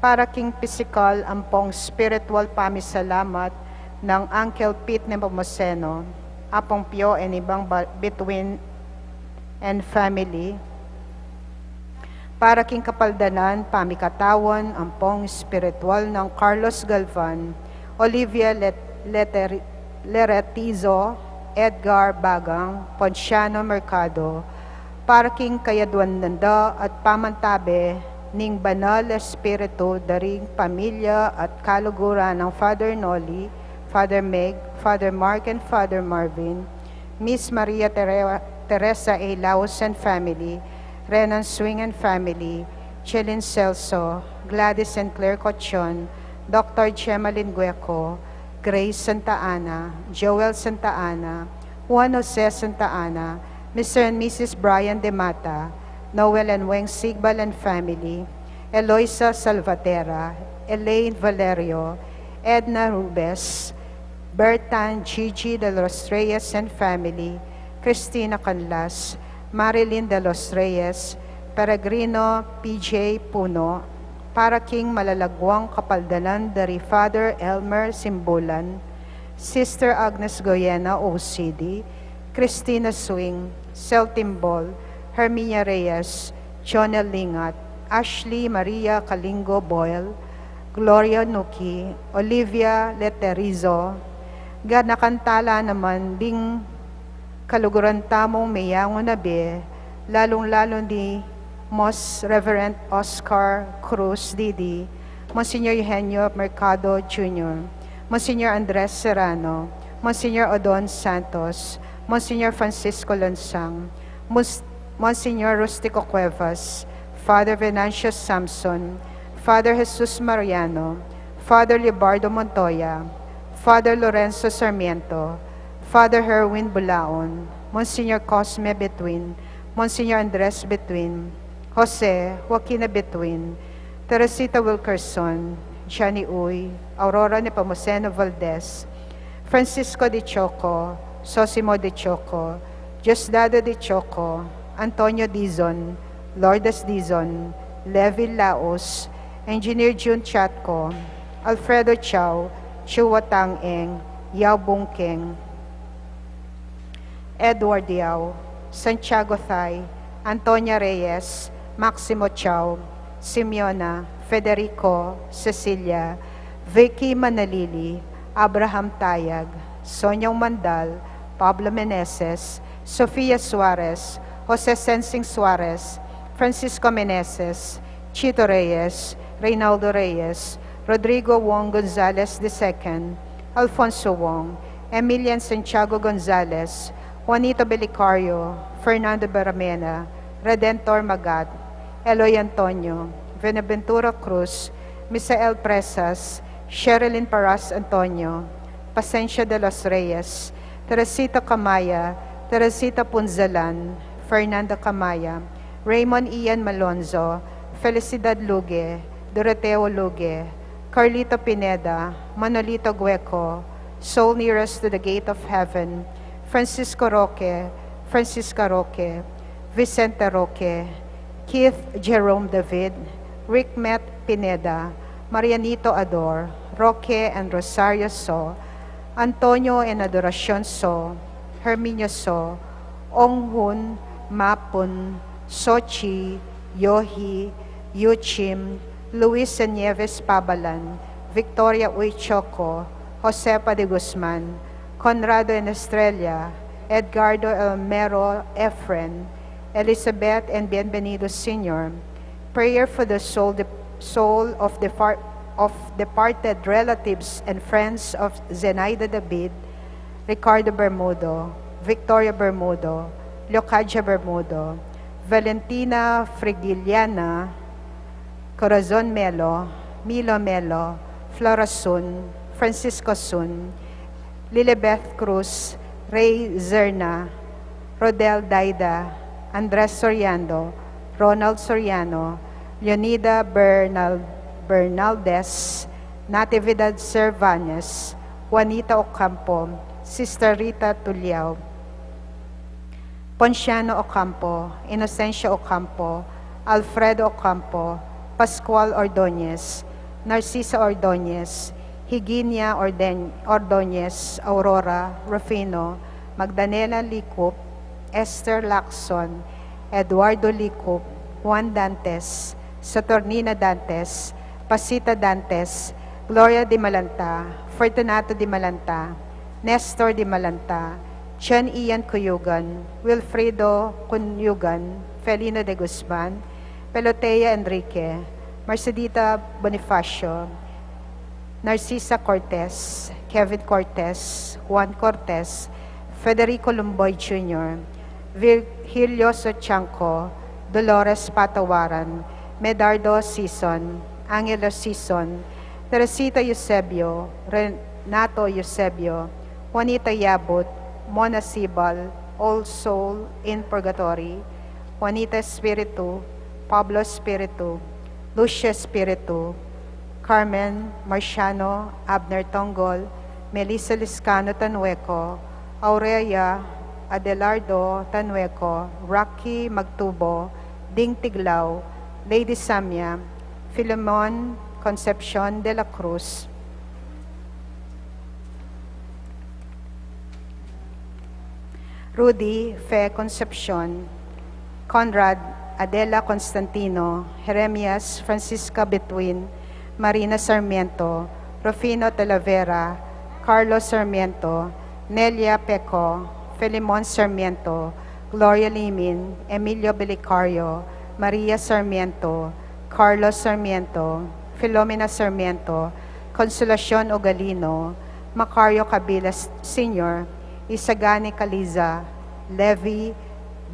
para king pisikal ampong spiritual pamisalamat nang Uncle Pete Nepomuceno, Apong Pio and Ibang Ba-, Between and family, para king kapaldanan pamikatawan ampong spiritual nang Carlos Galvan, Olivia Let-, Leter-, Leretizo, Edgar Bagang, Ponciano Mercado, para king kayaduan nanda at pamantabe ning Banal Espiritu da ring pamilya at kaluguran nang Father Noli, Father Meg, Father Mark, and Father Marvin, Miss Maria Tere-, Teresa A. Laus and family, Renan Swing and family, Chelin Celso, Gladys and Claire Cochon, Doctor Gemma Lingueco, Grace Santa Ana, Joel Santa Ana, Juan Jose Santa Ana, Mister and Missus Brian De Mata, Noel and Weng Sigbal and family, Eloisa Salvatera, Elaine Valerio, Edna Rubes, Bertan Gigi de los Reyes and family, Christina Canlas, Marilyn de los Reyes, Peregrino P J Puno, para king malalaguang kapaldanan da ri Father Elmer Simbulan, Sister Agnes Goyena, O C D, Christina Swing, Sel Timbol, Herminia Reyes, Jonel Lingat, Ashley Maria Kalingo Boyle, Gloria Nuki, Olivia Leterizo, ganakan tala naman ding kaluguran tamung meyangu na bie, lalung-lalu ni Mons Reverend Oscar Cruz D D, Monsignor Eugenio Mercado Junior, Monsignor Andres Serrano, Monsignor Odon Santos, Monsignor Francisco Lansang, Mus-, Monsignor Rustico Cuevas, Father Venancio Samson, Father Jesus Mariano, Father Leobardo Montoya, Father Lorenzo Sarmiento, Father Herwin Bulaon, Monsignor Cosme Betwin, Monsignor Andres Betwin, Jose Joaquina Betwin, Teresita Wilkerson, Johnny Uy, Aurora Nepomuceno Valdez, Francisco de Choco, Sosimo de Choco, Diosdado de Choco, Antonio Dizon, Lourdes Dizon, Levi Laos, Engineer Jun Chatco, Alfredo Chao, Chua Tang Eng, Yao Bung Keng, Edward Yao, Santiago Thay, Antonia Reyes, Maximo Chao, Simeona, Federico, Cecilia, Vicky Manalili, Abraham Tayag, Sonyong Mandal, Pablo Meneses, Sofia Suarez, Jose Sensing Suarez, Francisco Meneses, Chito Reyes, Reynaldo Reyes, Rodrigo Wong Gonzalez the second, Alfonso Wong, Emilian Santiago Gonzalez, Juanito Belicario, Fernando Beramena, Redentor Magat, Eloy Antonio, Benaventura Cruz, Misael Presas, Sherilyn Paras Antonio, Pasencio de los Reyes, Teresita Camaya, Teresita Punzalan, Fernando Camaya, Raymond Ian Malonzo, Felicidad Luge, Doroteo Luge, Carlito Pineda, Manolito Gueco, Soul Nearest to the Gate of Heaven, Francisco Roque, Francisca Roque, Vicente Roque, Keith Jerome David, Rick Met Pineda, Marianito Ador, Roque and Rosario So, Antonio and Adoracion So, Herminio So, Ong Hun, Mapun, Sochi, Yohi, Yuchim, Luis and Nieves Pabalan, Victoria Uy Choco, Josefa de Guzman, Conrado and Estrella, Edgardo Elmero Efren, Elizabeth and Bienvenido Senior. Prayer for the soul, the soul of, depart, of departed relatives and friends of Zenaida David, Ricardo Bermudo, Victoria Bermudo, Leocadia Bermudo, Valentina Frigiliana, Corazon Melo, Milo Melo, Flora Sun, Francisco Sun, Lilibeth Cruz, Ray Zerna, Rodel Daida, Andres Soriano, Ronald Soriano, Leonida Bernal, Bernaldez, Natividad Servanes, Juanita Ocampo, Sister Rita Tuliao, Ponciano Ocampo, Inocencio Ocampo, Alfredo Ocampo, Pascual Ordóñez, Narcisa Ordóñez, Higinia Orden-, Ordóñez, Aurora Rufino, Magdalena Licup, Esther Lacson, Eduardo Licup, Juan Dantes, Saturnina Dantes, Pasita Dantes, Gloria Di Malanta, Fortunato Di Malanta, Nestor Di Malanta, John Ian Cuyugan, Wilfredo Cuyugan, Felino de Guzman, Pelotea Enrique, Mercedita Bonifacio, Narcisa Cortez, Kevin Cortez, Juan Cortez, Federico Lumboy Junior, Virgilio Sochanco, Dolores Patawaran, Medardo Sison, Angelo Sison, Teresita Eusebio, Renato Eusebio, Juanita Yabut, Mona Sibal, All Soul in Purgatory, Juanita Espiritu, Pablo Espiritu, Lucia Espiritu, Carmen, Marciano, Abner Tonggol, Melissa Liscano Tanueco, Aurelia Adelardo Tanueco, Rocky Magtubo, Ding Tiglao, Lady Samia, Filemon Concepcion de la Cruz, Rudy Fe Concepcion, Conrad, Adela Constantino, Jeremias, Francisca Betwin, Marina Sarmiento, Rufino Talavera, Carlos Sarmiento, Nelia Peco, Filemon Sarmiento, Gloria Limin, Emilio Belicario, Maria Sarmiento, Carlos Sarmiento, Filomena Sarmiento, Consolacion Ugalino, Macario Cabilas Senior, Isagani Caliza, Levi,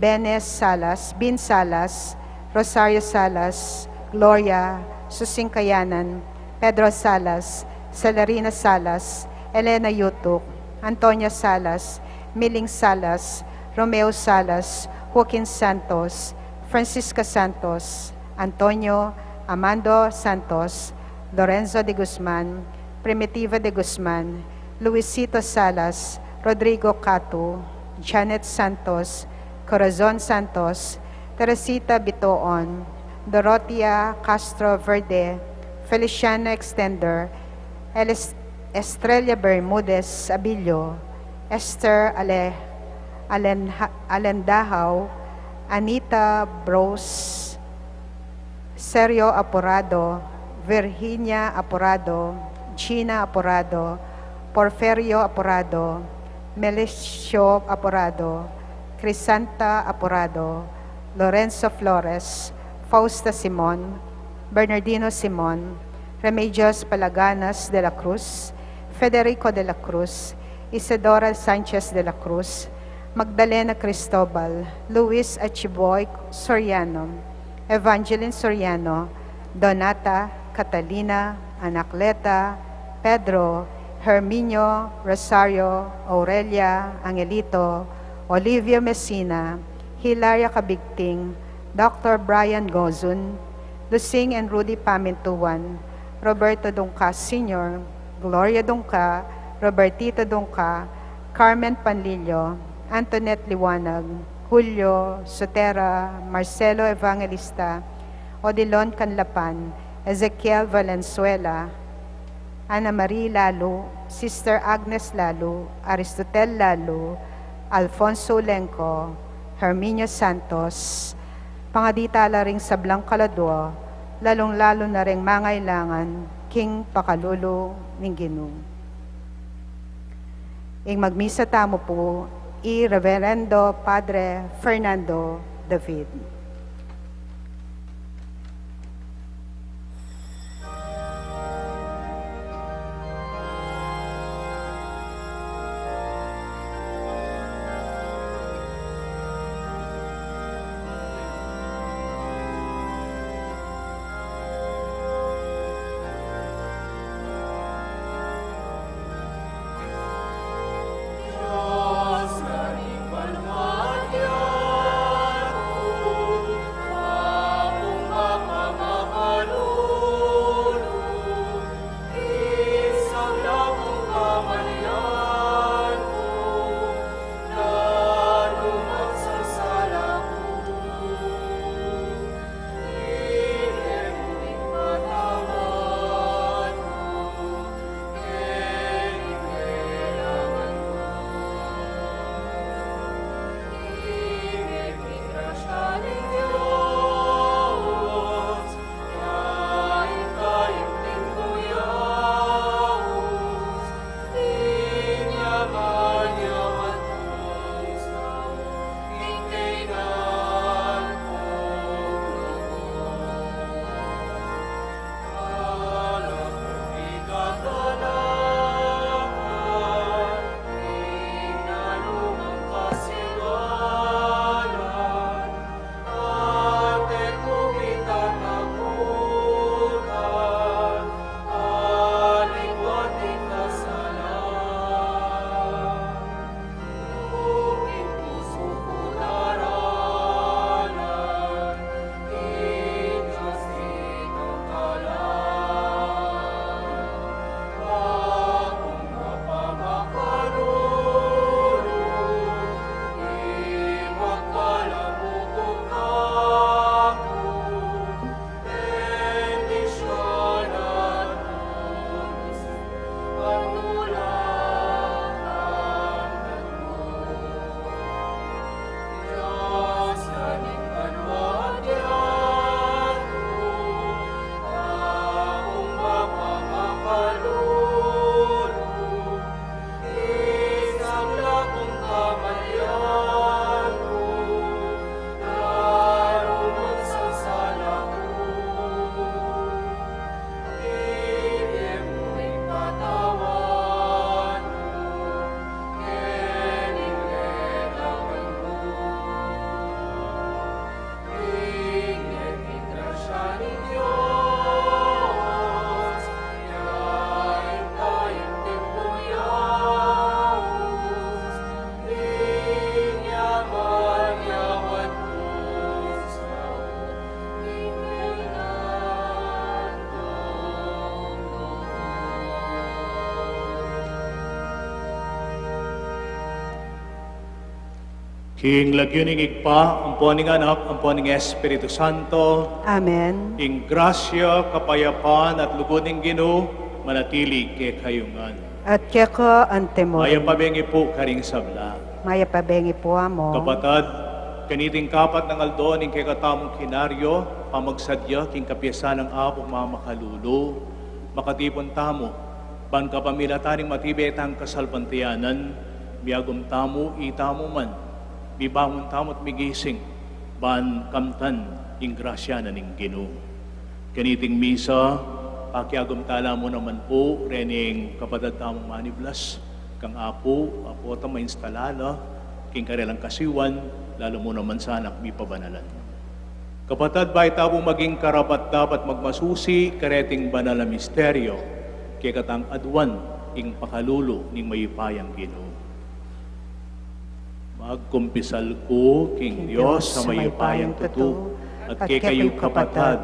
Benes Salas, Bin Salas, Rosario Salas, Gloria, Susing Kayanan, Pedro Salas, Celerina Salas, Elena Yutuk, Antonia Salas, Miling Salas, Romeo Salas, Joaquin Santos, Francisca Santos, Antonio, Amando Santos, Lorenzo de Guzman, Primitiva de Guzman, Luisito Salas, Rodrigo Catu, Janet Santos, Corazon Santos, Teresita Bitoon, Dorotea Castro Verde, Feliciana Extender, Eles-, Estrella Bermudez Abilio, Esther Ale-, Alenha-, Alendahao, Anita Bros, Sergio Apurado, Virginia Apurado, Gina Apurado, Porferio Apurado, Melesio Apurado, Crisanta Apurado, Lorenzo Flores, Fausta Simon, Bernardino Simon, Remedios Palaganas de la Cruz, Federico de la Cruz, Isidora Sanchez de la Cruz, Magdalena Cristobal, Luis Achiboy Soriano, Evangeline Soriano, Donata, Catalina, Anacleta, Pedro, Herminio, Rosario, Aurelia, Angelito, Olivia Messina, Hilaria Cabigting, Doctor Brian Gozun, Lusing and Rudy Pamintuan, Roberto Dungca Senior, Gloria Dungca, Robertito Dungca, Carmen Panlilio, Antoinette Liwanag, Julio Sotera, Marcelo Evangelista, Odilon Canlapan, Ezekiel Valenzuela, Ana Marie Lalu, Sister Agnes Lalu, Aristotel Lalu, Alfonso Lengco, Herminio Santos, pangadi tala ring sablang kaladua, lalung-lalu na ring mangailangan king pakalulu ning Ginu. Ing magmisa tamu pu i Reverendo Padre Fernando David. King lagyu ning Ibpa, ampo ning Anak, ampo ning Espiritu Santo. Amen. Ing grasya, kapayapan, at lugud ning Ginu, manatili kekayu ngan. At keka antimurin. Mayap a bengi pu karing sabla. Mayap a bengi pu, Among. Kapatad, kaniting kapat nang aldo ning kekatamung kinaryo, pamagsadya king kapiestan nang Apung Mamakalulu, makatipun tamu, ban kapamilatan ning matibe tang kasalpantayanan, miagum tamu, itamu man, mibangun tamu at migising, ban kamtan ing grasya na ning Ginu. Kaniting misa, pakiagum tala mu naman pu rening kapatad tamung maniblas, kang Apu, Apu ta mainstala la king karelang kasiwan, lalu mu naman sana mipabanalan. Kapatad, bayu ta pu maging karapat-dapat magmasusi kareting banal a misteryo, kekatang aduan ing pakalulu ning mayupayang Ginu. Magkumpisal ku king Dios a mayupayang tutu, at kekayu kapatad,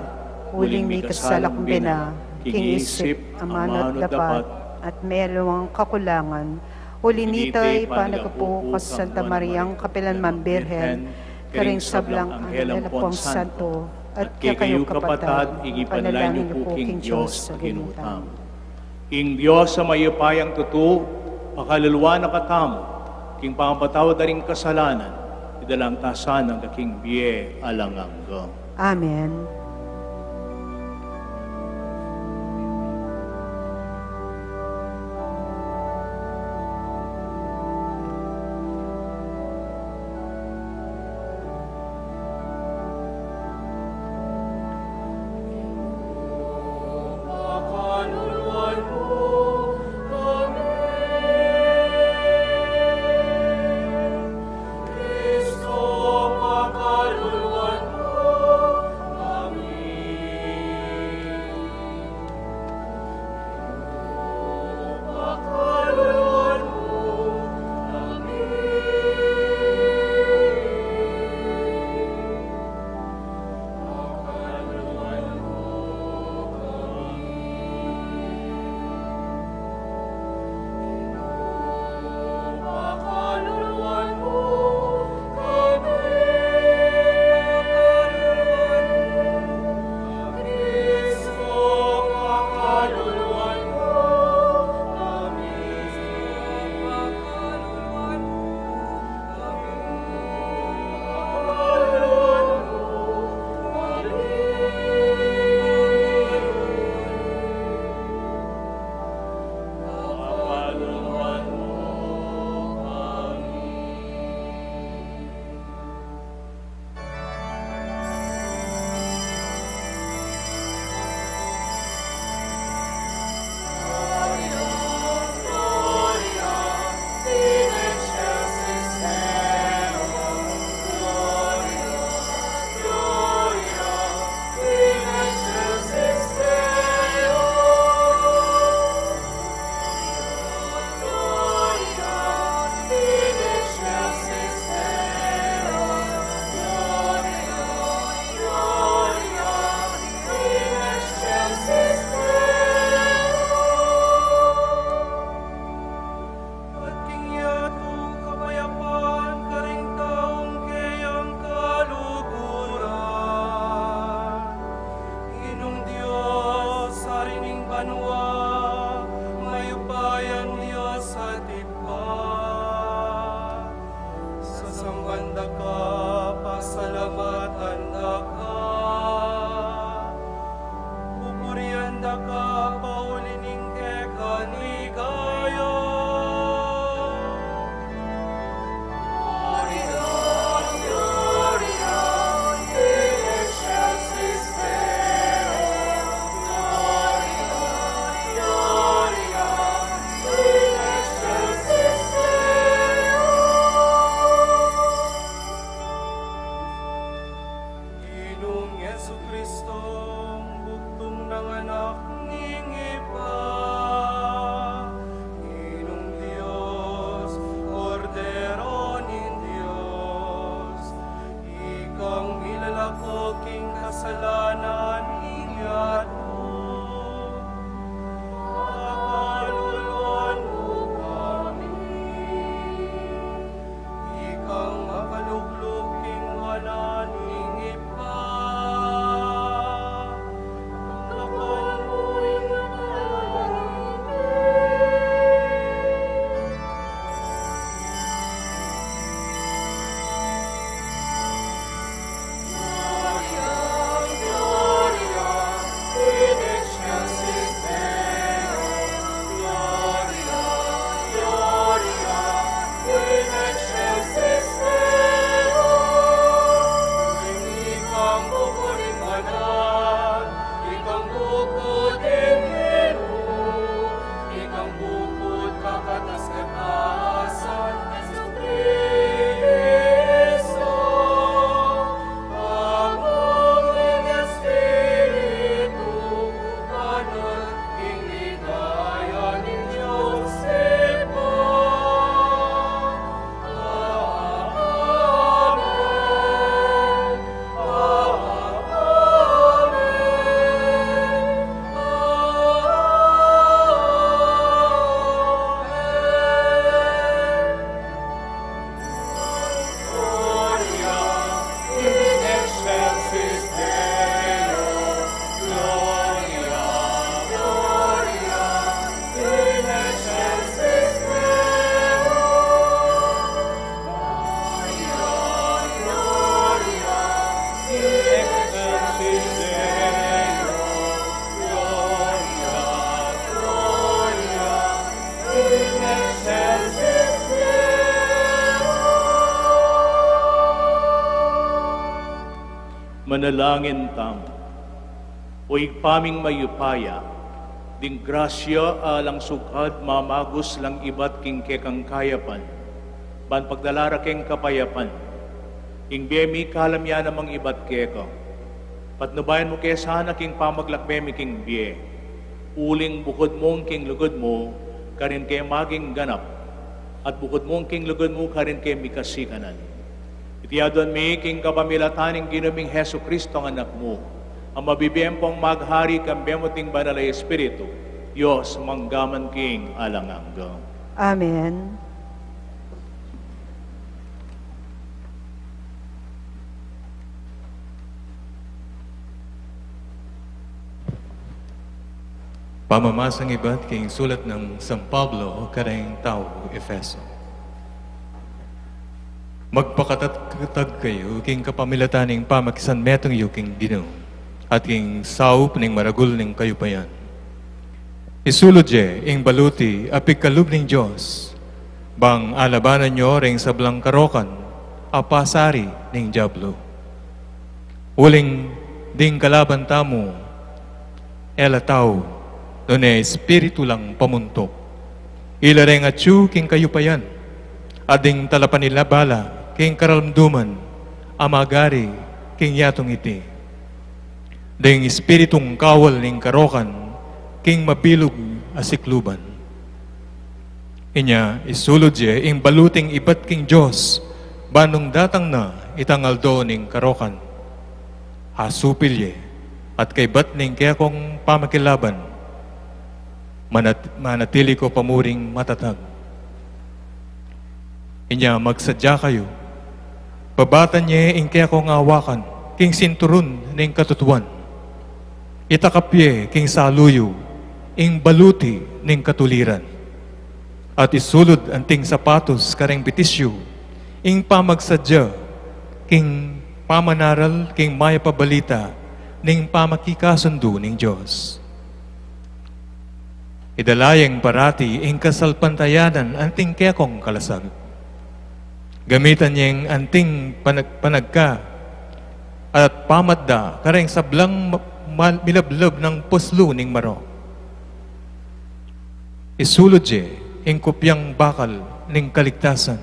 uling mikasala kung bina, king isip, amanu at dapat, at mealuang kakulangan, uli nita ipanagapu ku kang Santa Mariang kapilanman Birhen, karing sablang anghel ampon santo, at kekayu kapatad, ing ipanalangin yu pu king Dios a Ginu tamu. Ing Dios a mayupayang tutu, pakaluluan na katamu, king pamapatawad da ring kasalanan, idalang ta sana king bie alang angga. Amen. Manalangin tamu. O Ibpa ming mayupaya, ding grasya alang sugkad mamagus lang ibat king kekang kayapan, ban pagdala ra keng kapayapan ing bie mi, kalam ya namang ibat keka. Patnubayan mu ke sana king pamaglakbe mi king bie, uling bukud mung king lugud mu karin ke maging ganap, at bukud mung king lugud mu karin ke mikasikanan. Iti aduan mi king kapamilatan ning Ginu ming Jesucristo a Anak mu, a mabibie ampong maghari kambe mu at ning Banal a Espiritu, Dios, mangga man king alang angga. Amen. Pamamasang ibat king sulat nang San Pablo kareng taga Efeso. Magpakatatag kayu king kapamilatan ning pamakisanmetung yu king Ginu, at king saup ning maragul ning kayupayan. Isulud ye ing baluti a pigkalub ning Dios, bang alabanan yu reng sablang karokan a pasari ning Diablo. Uling ding kalaban tamu, e la tau, nune espiritu lang pamuntuk. Ila reng atyu king kayupayan, at ding talapanibala king karalumduman a magari king yatung iti. Ding espiritung kawal ning karokan king mabilug a sikluban. Inya isulud ye ing baluting ibat king Dios, ban nung datang na itang aldo ning karokan, asupil ye, at kaybat ning kekong pamakilaban, manat-, manatili ko pa muring matatag. Inya magsadya kayu, babatan ye ing kekong awakan king sinturun ning katutuan. Itakap ye king salu yu ing baluti ning katuliran. At isulud anting sapatos kareng bitis yu ing pamagsadya king pamanaral king mayap a balita ning pamakikasundu ning Dios. Idala yeng parati ing kasalpantayanan anting kekong kalasag. Gamitan yeng anting panag-, panagka at pamatda kareng sablang ma-, ma-, milablab nang puslu ning marok. Isulud ye ing kupyang bakal ning kaligtasan,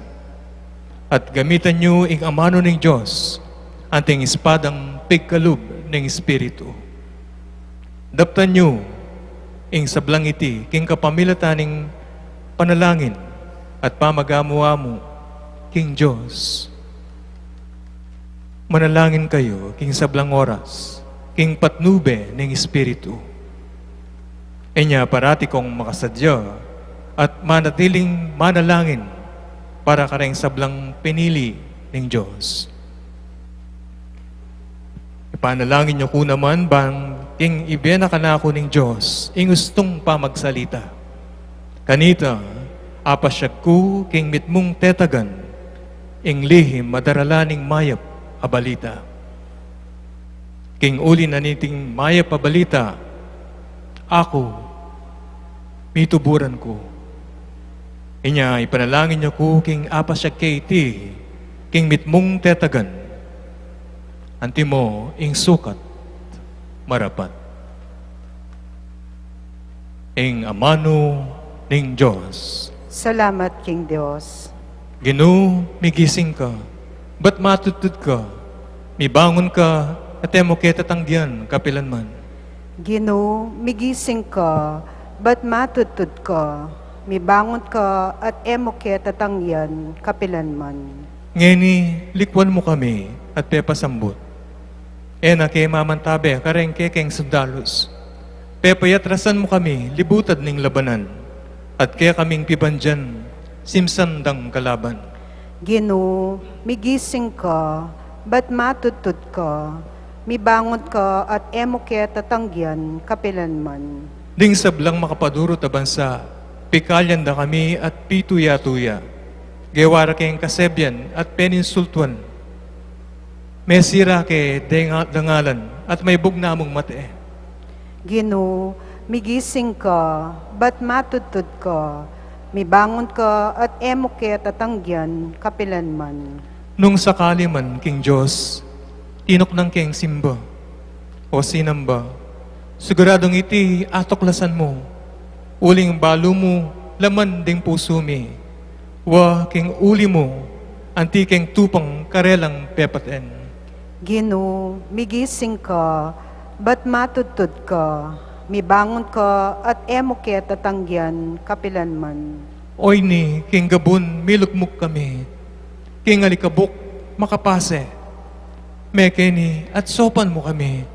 at gamitan yu ing amanu ning Dios, anting espadang pigkalub ning Espiritu. Daptan yu ing sablang iti king kapamilatan ning panalangin at pamagamu-amu king Dios. Manalangin kayu king sablang oras king patnube ning Espiritu. Inya parati kong makasadya at manatiling manalangin para kareng sablang pinili ning Dios. Ipanalangin yu ku naman bang king ibie na kanaku ning Dios ing ustung pamagsalita. Kanita, apasyag ku king mitmung tetagan ing lihim a darala ning mayap a balita. King uli na niting mayap a balita, aku, mituburan ku. Inya ipanalangin yu ku king apasyag ke iti king mitmung tetagan. Antimo ing sukat marapat. Ing amanu ning Dios. Salamat king Dios. Ginu, migising ka, bat matudtud ka, mibangun ka, at e mu ke tatanggian kapilanman. Ginu, migising ka, bat matudtud ka, mibangun ka, at e mu ke tatanggian kapilanman. Ngeni, likwan mu kami at pepasambut. E na ke mamantabe kareng kekeng sundalus. Pepayatrasan mu kami libutad ning labanan, at kekaming pibandian simsan dang kalaban. Ginu, migising ka, bat matudtud ka, mibangun ka, at e mu ke tatanggian kapilanman. Ding sablang makapadurut a bansa, pikalyan da kami at pituya-tuya. Gewa ra keng kasebian at peninsultuan. Mesira ke denga-, dangalan at maibug na mung mate. Ginu, migising ka, bat matudtud ka, mibangun ka, at e mu ke tatanggian kapilanman. Nung sakali man king Dios, Tinuknang keng simba o sinamba, siguradung iti atuklasan mu, uling balu mu laman ding pusu mi, wa king uli mu, anti keng tupang karelang pepaten. Ginu, migising ka, bat matudtud ka, mibangun ka, at e mu ke tatanggian kapilan man. Oyni, king gabun milugmuk kami, king alikabuk makapase, mekeni at saupan mu kami,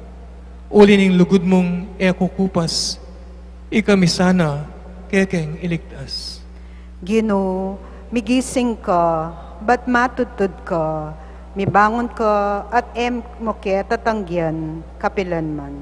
uli ning lugud mung e kukupas, ikami sana kekeng iligtas. Ginu, migising ka, bat matudtud ka, mibangun ka, at e mu ke tatanggian kapilan man.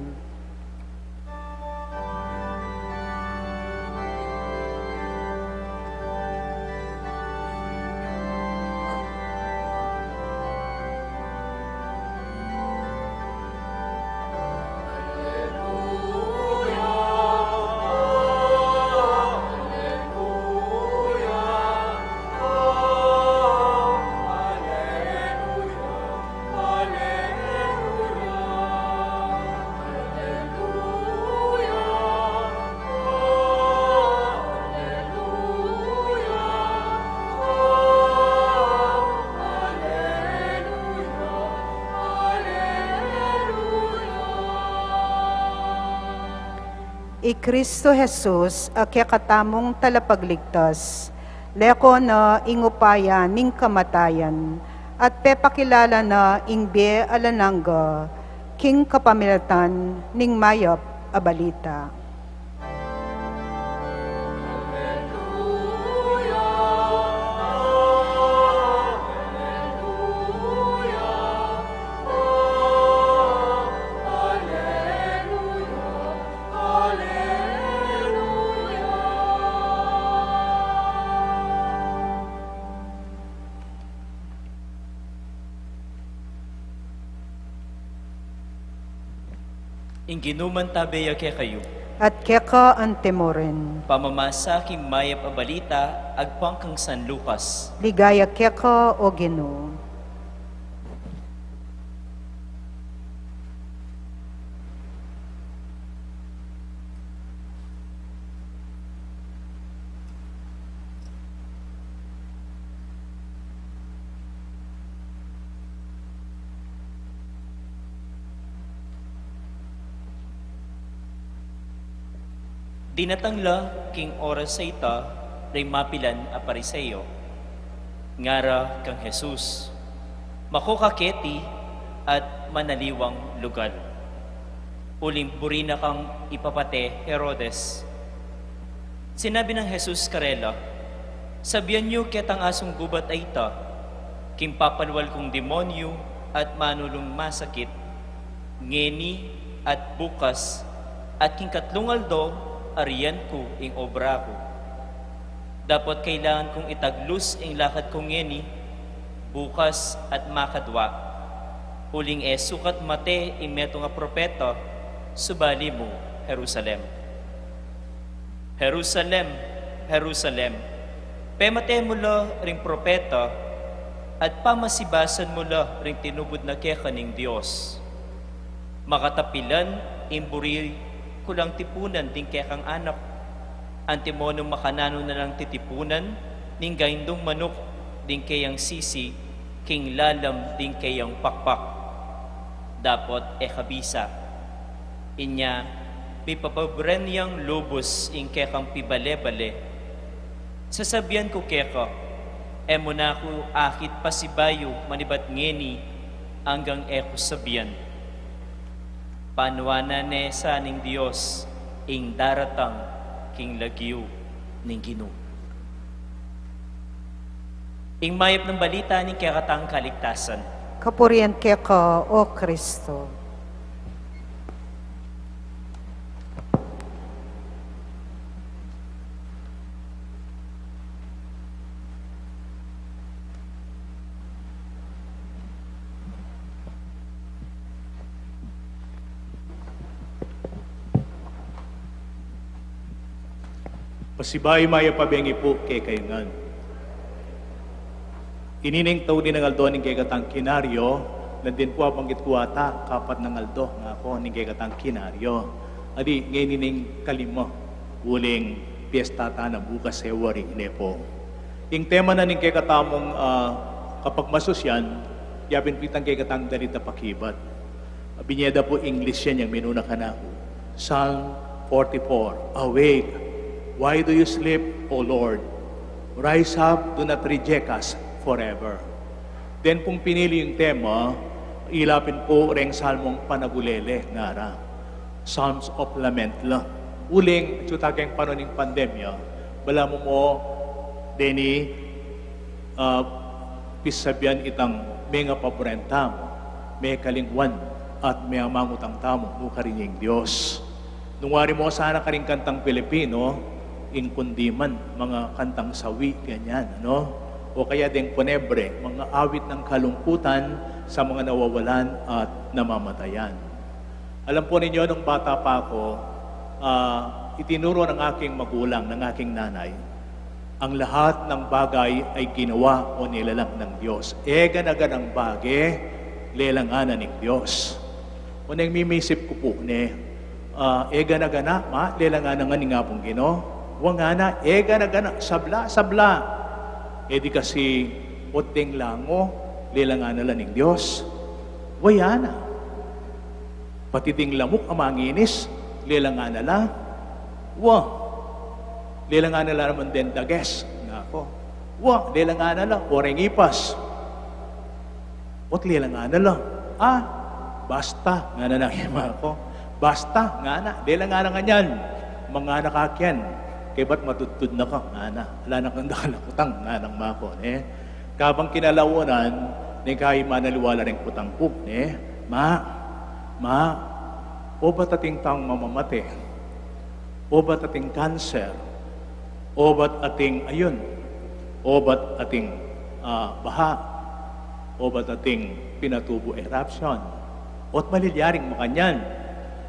I Kristo Jesus, a kekatamung talapagligtas, leko na ing upaya ning kamatayan, at pepakilala na ing bie alang angga, king kapamilatan ning mayap a balita. Ing Ginu mantabe ya kekayu. At keka antimurin. Pamamasa king mayap a balita agpang kang San Lucas. Ligaya keka, o Ginu. Dinatang la king oras a ita ring mapilan a Pariseo, ngara kang Jesus, "Mako ka keti at manaliwang lugal, uling buri na kang ipapate Herodes." Sinabi nang Jesus karela, "Sabian yu ketang asung gubat a ita, king papalwal kung demonyu at manulung masakit, ngeni at bukas, at king katlung aldo arian ku ing obra ku. Dapot kailangan kung itaglus ing lakad ku ngeni, bukas at makadwa, uling e sukat mate ing metung a propeta subali mu, Jerusalem. Jerusalem, Jerusalem, pemate mu la ring propeta at pamasibasan mu la ring tinubud na keka ning Dios. Makatapilan ing buri ku lang tipunan ding kekang anak, antimonung makananu na lang titipunan ning gaindung manuk ding keyang sisi king lalam ding keyang pakpak. Dapot e kabisa. Inya, mipapabren yang lubus ing kekang pibale-bale. Sasabian ku keka, e mu na ku akit pasibayu manibat ngeni anggang e ku sabian." Panuanan ne sa ning Dios ing daratang king lagyu ning Ginu. Ing mayap nang balita ning kekatang kaligtasan. Kapurian keka, o Kristo. Pasibayu mayap a bengi pu kekayu ngan. Ini ing taulinan a aldo ning kekatang Kinaryo, Nandin pu, abanggit ku ata, kapat nang aldo, ngaku, ning kekatang kinaryo. Adi, ngeni ning kalima, uling piyesta ta na bukas, February, ne pu. Ing tema na ning kekatamung, ah, kapagmasusyan, yapin pu itang kekatang dalit a pakibat. Binie da pu English yan, yang minuna kanaku. Psalm forty-four, "Awake, why do you sleep, O Lord? Rise up, do not reject us forever." Den pung pinili yung tema, ila pin pu reng salmong panagulele, ngara. Psalms of Lament la. Uling, atyu ta keng panahon ning pandemya, balamu mu deni, ah, pisabian itang mengapaburen tamu, mekalingwan, at meamangutang tamu, nu karin ing Dios. Nung wari mu sana karing kantang Pilipino, ing kundiman, mga kantang sawi, ganyan, ano? O kaya deng funebre, mga awit ng kalungkutan sa mga nawawalan at namamatayan. Alam po ninyo, nung bata pa ako, ah, itinuro ng aking magulang, ng aking nanay, ang lahat ng bagay ay ginawa o nilalang ng Diyos. E gana-ganang bage, lelangan na ning Dios. O neng mimisip ku pu, ne, ah, e gana-gana, ma, lelangan na ngan ning Apung Ginu. Wa, ngana, e gana-gana, sabla, sabla. E di kasi, ot deng lango, lelangan na la ning Dios. Wa, yana. Pati ding lamuk a manginis, lelangan na la. Wa, lelangan na la naman deng dages, ngaku. Wa, lelangan na la, o reng ipas. Ot lelangan na la. Ah, basta, ngana nang ima ku. Basta, ngana, lelangan na ngan yan. Mangana ka ken, kaybat matudtud na ka, ngana. Ala na kang dakal a kutang, nganang ima ku, ne. Kabang kinalaunan, ne, kaybat manaliwa la reng kutang ku, ne. Ma, ma, obat ating taung mamamate, obat ating kanser, obat ating ayun, obat ating, ah, baha, obat ating Pinatubo eruption, ot malilyaring makanyan.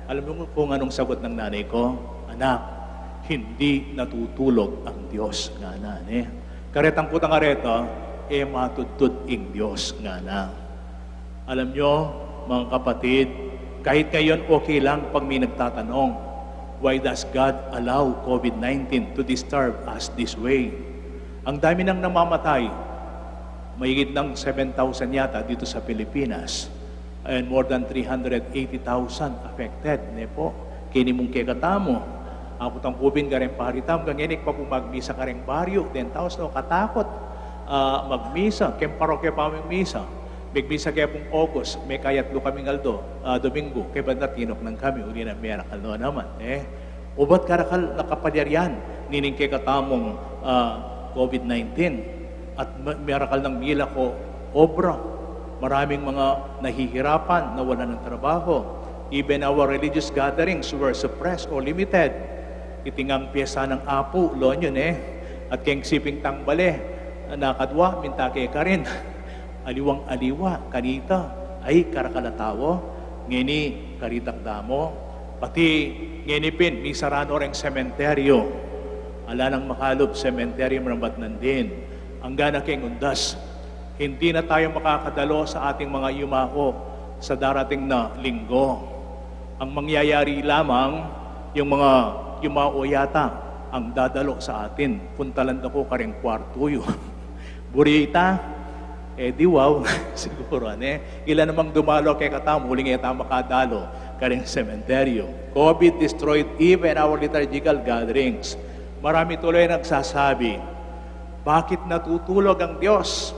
Alam mo kung anong sagot ng nanay ko? "Anak, hindi natutulog ang Diyos," ngana, ne. Karetang kutang areta, e matudtud ing Dios, ngana. Alam nyo, mga kapatid, kahit ngayon okay lang pag may nagtatanong, "Why does God allow COVID nineteen to disturb us this way?" Ang dami nang namamatay, mahigit ng seven thousand yata dito sa Pilipinas, and more than three hundred eighty thousand affected, ne po. Keni mung kekatamu, aku tang kubin kareng pari tamu, kangenik pa pu magmisa kareng baryo, ten thousand, o katakot, ah, magmisa, keng parokya pa magmisa. Megmisa ke pung August, mekayatlu kaming aldo, ah, Domingo, kaybat na tinuknang kami, uli na merakal no naman, e. Obat karakal a kapalyarian nining kekatamung, ah, COVID nineteen, at ma-, merakal nang milako obra. Maraming mga nahihirapan, nawalan ng trabaho. Even our religious gatherings were suppressed or limited. Iti ngang piyesta nang Apu, La Union, e. At keng siping tang bale, nakadwa, minta kekarin. Aliwang-aliwa kanita, ay, karakal a tau, ngeni karitak da mu. Pati ngeni pin, misara no reng sementeryo. Ala nang makalub sementeryo, marambat nandin. Angga na keng undas, hindi na tayo makakadalo sa ating mga yumao sa darating na linggo. Ang mangyayari lamang, yung mga yumao yata ang dadalo sa atin. Puntalan da ku kareng kwartu yu. Buri ita, e di wow, siguro, ne? Ila namang dumalo kekatamu, uling e ta makadalo kareng sementeryo. COVID destroyed even our liturgical gatherings. Marami tuloy nagsasabi, "Bakit natutulog ang Diyos?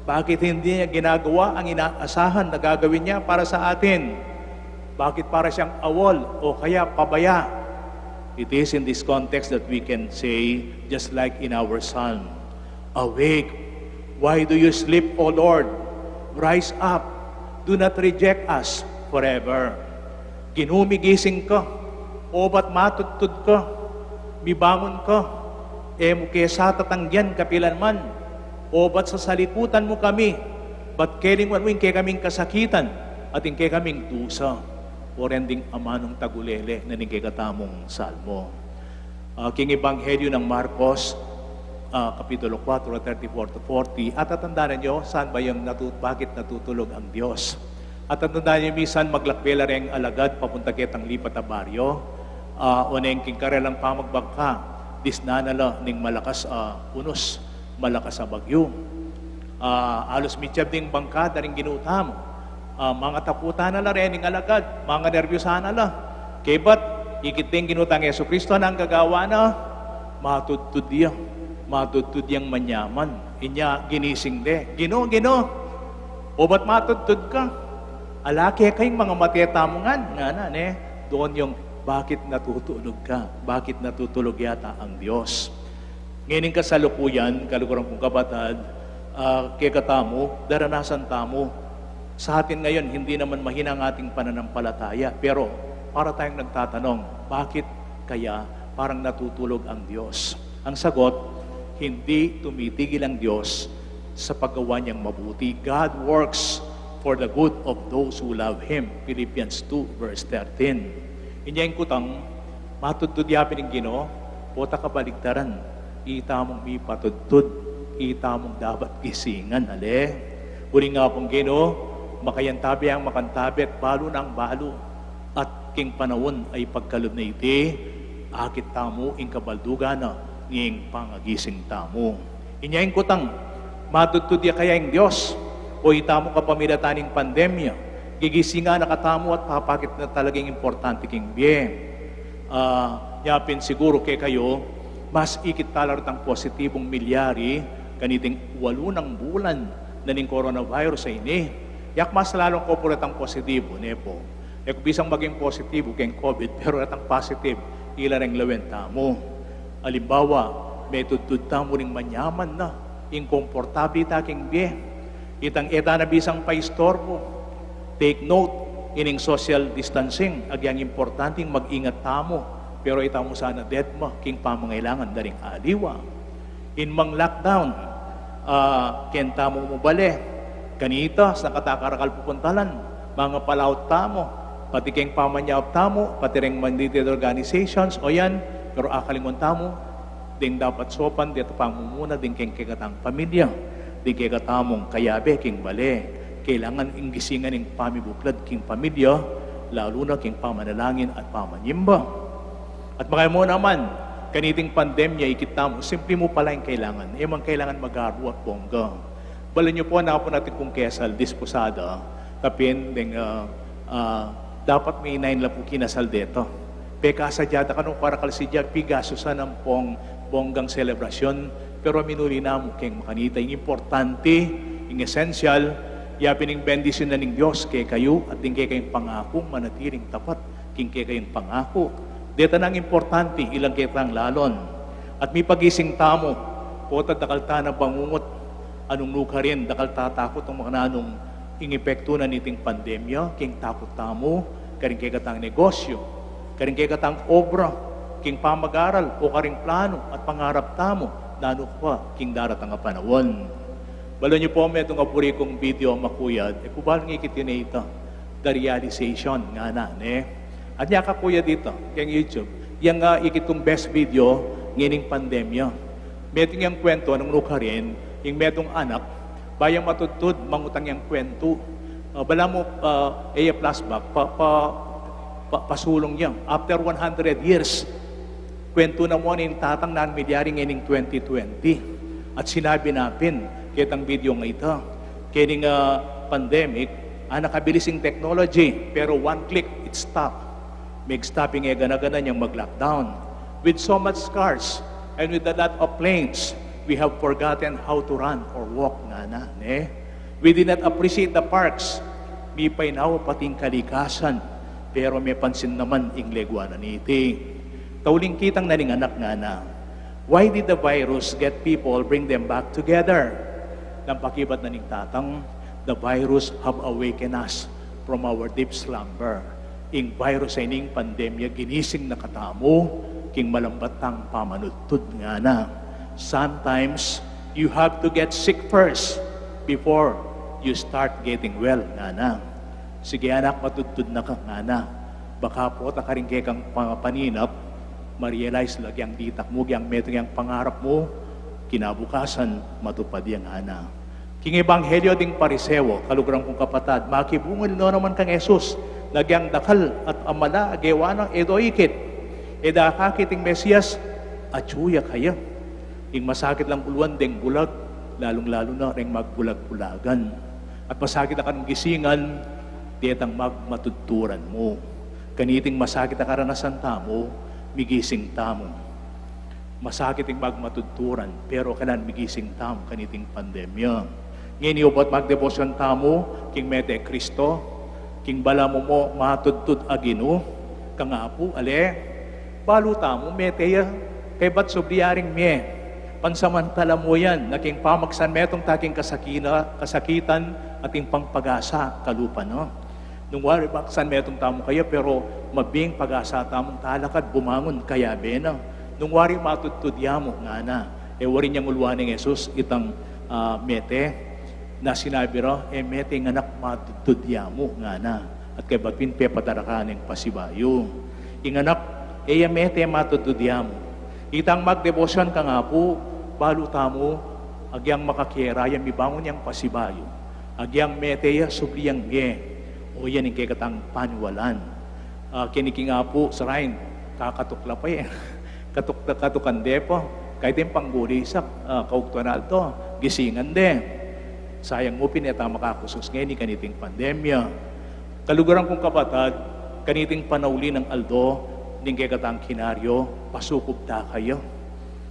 Bakit hindi niya ginagawa ang inaasahan na gagawin niya para sa atin? Bakit para siyang awol o kaya pabaya?" It is in this context that we can say, just like in our psalm, "Awake, why do you sleep, O Lord? Rise up, do not reject us forever." Ginu, migising ka, obat matudtud ka, mibangun ka, e mu ke sa tatanggian kapilanman, obat sasalikutan mu kami, bat kelingwan mu ing kekaming kasakitan at ing kekaming dusa. O ren ding amanung tagulele na ning kekatamung salmo. Ah, king Ebanghelyo nang Marcos, ah, Kapitulo four, thirty-four to forty, at tatandanan nyo, saan ba yung natu-, bakit natutulog ang Diyos? At tatandanan nyo, minsan maglakbe la reng alagad papunta ketang lipat a baryo, ah, o neng king karelang pamagbangka, disnan na la ning malakas a unus, malakas a bagyu. Ah, alus mityab ding bangka da ring ginu tamu. Ah, mangatakutan na la rening alagad, manganerbyosan na la. Kaybat, ikit ding Ginu tang Jesucristo, nanu ing gagawan na? Matudtud ya. Matudtud yang manyaman. Inya ginising de. Ginu, Ginu, obat matudtud ka? Ala keka ing mangamate tamu ngan, ngana, ne? Doon yung, bakit natutulog ka? Bakit natutulog yata ang Diyos? Ngening kasalukuyan, kaluguran kung kapatad, ah, kekatamu, daranasan tamu. Sa atin ngayon, hindi naman mahina ang ating pananampalataya, pero para tayong nagtatanong, bakit kaya parang natutulog ang Diyos? Ang sagot, hindi tumitigil ang Diyos sa paggawa niyang mabuti. God works for the good of those who love Him. Philippians two verse thirteen. Inya ing kutang, matudtud ya pin ing Ginu, pota kabaligtaran, ita mung mipatudtud, ita mung dapat gisingan, ale? Uling Apung Ginu, makayantabe yang makantabe at balu nang balu, at king panaun a ipagkalub na iti, akit tamu ing kabaldugan na ning pangagising tamu. Inya ing kutang, matudtud ya kaya ing Dios? O itamu kapamilatan ning pandemya, gigisingan na katamu at papakit na talagang importante king bie. Ah, nya pin siguru kekayu, mas ikit tala retang positibung milyari kaniting walu nang bulan na ning coronavirus a ini. Yak mas lalung kopu retang positibu, ne pu? E ku bisang maging positibu keng COVID, pero retang positive, ila reng lawen tamu. Alimbawa, metudtud tamu ring manyaman na, ing komportable ta king bie. Itang e ta na bisang paistorbu. Take note, ining social distancing, agyang importanteng mag-ingat tamu, pero itamu sana dedma king pamangailangan da ring aliwa. In mang lockdown, ah, keng tamu mubale, kanita, saan kata karakal pupuntalan, mangapalaut tamu, pati keng pamanyaup tamu, pati reng mandated organizations, o yan, pero akalinguan tamu ding dapat saupan detang pamumuna ding keng kekatang pamilya, ding kekatamung kayabe king bale. Kailangan ing gisingan ing pamibuklad king pamilya, lalu na king pamanalangin at pamanyimba. At makaya mu naman, kaniting pandemya, ikit tamu, simple mu pala ing kailangan. E mu kailangan magarbo at bongga. Balu yu pu, napunta pu kung kesal, disposada, tapin deng, ah, ah, dapat me-nine la pu kinasal deta. Pekasadya da kanu karakal sidya, pigastusan ampong bonggang selebrasyon, pero minuli na mu keng makanita ing importante, ing esensyal, yapin ing bendisyun na ning Dios kekayu at ding kekayung pangaku, manatiling tapat king kekayung pangaku. Deta nang importante, ilang ketang lalon. At mipagising tamu, pota dakal ta na bangungut, anung nukarin, dakal tatakut ing makananu ing epektu na niting pandemya king takut tamu, karing kekatang negosyu, karing kekatang obra, king pamag-aral, o karing planu at pangarap tamu, nanu pa king daratang a panaun. Balu yu pu, metung a buri kung video a makuyad, e ku balu ngan ikit ita, The Realization, ngana, ne? At nya kakuyad ita, keng YouTube, yang, ah, ikit kung best video ngening pandemya. Metung yang kwentu, nung nukarin, ing metung anak, bayu yang matudtud, mangutang yang kwentu. Ah, balamu, ah, e ya flashback, pa, pa, pa, pasulung ya. After one hundred years, kwentu na mu ning tatang nanu milyari ngening twenty twenty. At sinabi na pin, ketang video a ita, kening, ah, pandemic, a nakabilis ing technology, pero one click, it stop. Mag-stop ing e gana-gana neng mag-lockdown. With so much cars and with a lot of planes, we have forgotten how to run or walk, ngana, ne? We did not appreciate the parks. Mipaynawa pati ing kalikasan, pero mepansin naman ing legwa na niti. Tauling kitang na ning anak, ngana. Why did the virus get people, bring them back together? Nang pakibat na ning tatang, the virus have awakened us from our deep slumber. Ing virus a ining pandemya ginising na katamu king malambat tang pamanudtud, ngana. Sometimes, you have to get sick first before you start getting well, ngana. Sige anak, matudtud na ka, ngana. Baka pota karing kekang pangapaninap, ma-realize la agyang ditak mu, agyang metung yang pangarap mu, Kinabukasan, matupad ya ngana. King ebanghelyo ding Pariseo, kaluguran kung kapatad, makibungul no naman kang Jesus, na agyang dakal at amala a gewa na, e do ikit. E da akakit ing Mesias, atyu ya kaya. Ing masakit lang uluan deng bulag, lalung-lalu na reng magbulag-bulagan. At masakit a kanung gisingan, detang magmatudturan mu. Kaniting masakit a karanasan tamu, migising tamu. Masakit ing magmatudturan, pero kailangan migising tamu kaniting pandemya. Ngeni, obat magdebosyon tamu king mete Kristo, king balamu mo matudtud a Ginu, kang Apu, ale, balu tamu, mete ya, kaybat subli ya ring mie, pansamantala mu yan, na king pamagsan metung ta king kasakina-, kasakitan at ing pangpagasa kalupa na. Nung wari baksan metung tamu kaya, pero mabing pagasa tamung talakad, bumangun, kayabe na. Nung wari matudtud ya mu, ngana. E wari nyang uluan neng Jesus itang, ah, mete, na sinabi ra, e mete ing anak matudtud ya mu, ngana. At kaybat pin pepadaraka neng pasibayu. Ing anak, e ya mete matudtud ya mu. Itang magdebosyon kang Apu, balu tamu, agyang makakera ya mibangun yang pasibayu. Agyang mete ya subli yang ge. O yan ing kekatang paniwalan. Ah, keni king Apu, sarain, kakatuk la pa e. Katuk, katukan de pa. Kaybat ing pangguli sa, ah, kaugtuan aldo, gisingan de. Sayang mu pin e ta makakusus ngeni kaniting pandemya. Kaluguran kung kapatad, kaniting panauli nang aldo, ning kekatang kinaryo, pasukup ta kaya.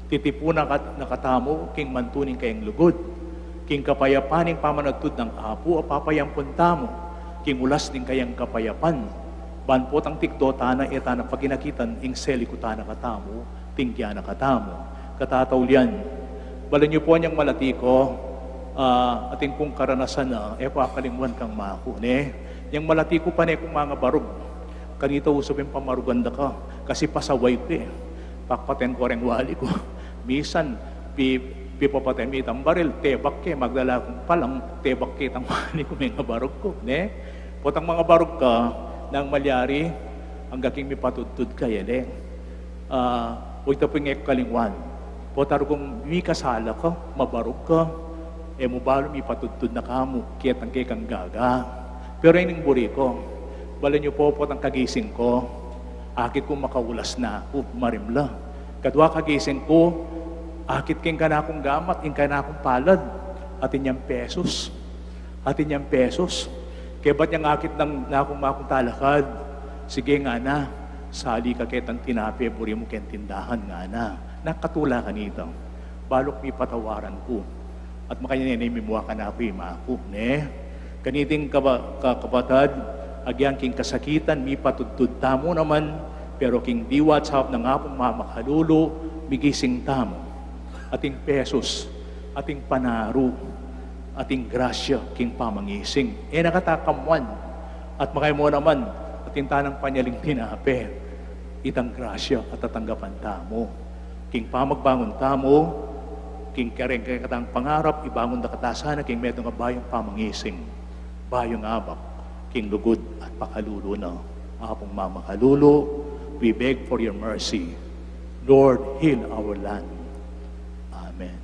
Titipunan na katamu king mantu ning kayang lugud, king kapayapan ning pamanudtud nang Apu a papayampun tamu, king ulas ning kayang kapayapan, ban potang tikdo ta na e ta na paginakitan ing selikutan na katamu, tinggia na katamu. Katataulian, balen yu po nyang malati ku, ah, atin kung karanasan na, e ku akalingwan kang maku, ne? Nyang malati ku pane kung mangabarug, kanita usu pin pamarugan da ka, kasi pasaway ku e. Pakpaten ku reng wali ku. Misan, pi-, pipapate mi itang baril, tebak ke, magdala kung palang, tebak ke itang wali ku, mengabarug ku, ne? Potang mangabarug ka, nang malyari, angga king mipatudtud ka, yele. Ah, o ita pu ing e ku kalingwan. Potang rugyan mikasala ka, mabarug ka, e mu balu mipatudtud na ka mu, ketang kekang gaga. Pero ining buri ku, balen yu po, potang kagising ku, akit ku makaulas na ku, marimla. Kadua kagising ku, akit ke ing kanakung gamat, ing kanakung palad, atin yang pesos. Atin yang pesos. Kaybat nyang akit nang nakung makung talakad, sige ngana, sali ka ketang tinape, buri mu keng tindahan ngana. Nakatula kanita. Balu ku mipatawaran ku. At makanyan e ne mimua kanaku i maku, ne? Kaniting kaba-, ka-, kapatad, agyang king kasakitan, mipatudtud tamu naman, pero king diwa at saup nang Apung mamakalulu, migising tamu. Ating pesos, ating panaru, ating grasya king pamangising. E na kata kamuan, at makaymu naman, atin tanang panyaling tinape, itang grasya a tatanggapan tamu. King pamagbangun tamu, king kareng kekatang pangarap, ibangun da kata sana king metung a bayung pamangising, bayung abak, king lugud at pakalulu na. Apung mamakalulu, we beg for your mercy. Lord, heal our land. Amen.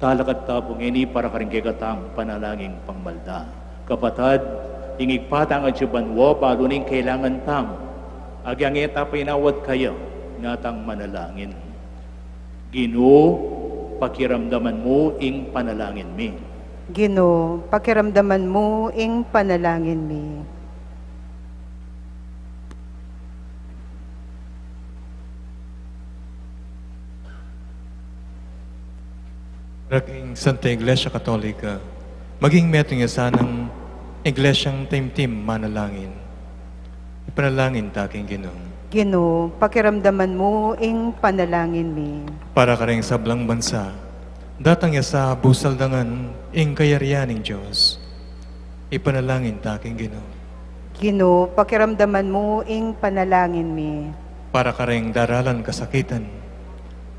Talakad ta pu ngeni para karing kekatang panalangin pangmalda. Kapatad, ing Ibpa tang atsu banua, balu ne ing kailangan tamu. Agyang e ta painawad kaya, nga tang manalangin. Ginu, pakiramdaman mu ing panalangin mi. Ginu, pakiramdaman mu ing panalangin mi. Para king Santa Iglesia Katolika, maging metung ya sanang iglesiang taimtim manalangin. Ipanalangin ta king Ginu. Ginu, pakiramdaman mu ing panalangin mi. Para karing sablang bansa, datang ya sa busaldangan ing kayarian ning Dios. Ipanalangin ta king Ginu. Ginu, pakiramdaman mu ing panalangin mi. Para karing daralan kasakitan,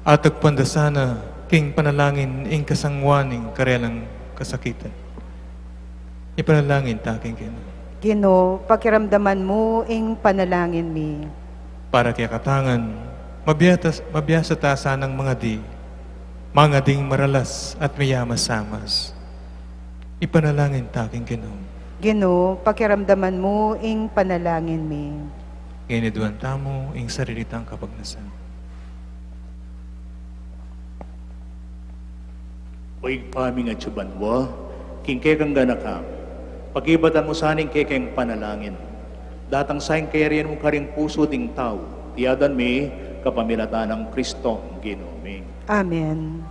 atagpan da sana king panalangin ing kasangwan ning karelang kasakitan. Ipanalangin ta king Ginu. Ginu, pakiramdaman mu ing panalangin mi. Para kekatang ngan, Mabiatas-, mabiasa ta sanang mangadi, mangading maralas at miyamasamas. Ipanalangin ta king Ginu. Ginu, pakiramdaman mu ing panalangin mi. Ngeni aduan tamu ing sarili tang kapagnasan. O Ibpa mi a atsu banua, king kekang ganaka, pakibatan mu sa ning kekeng panalangin. Datang sa ing kayarian mu karing pusu ding tau, iti aduan mi kapamilatan nang Kristong Ginu mi. Amen.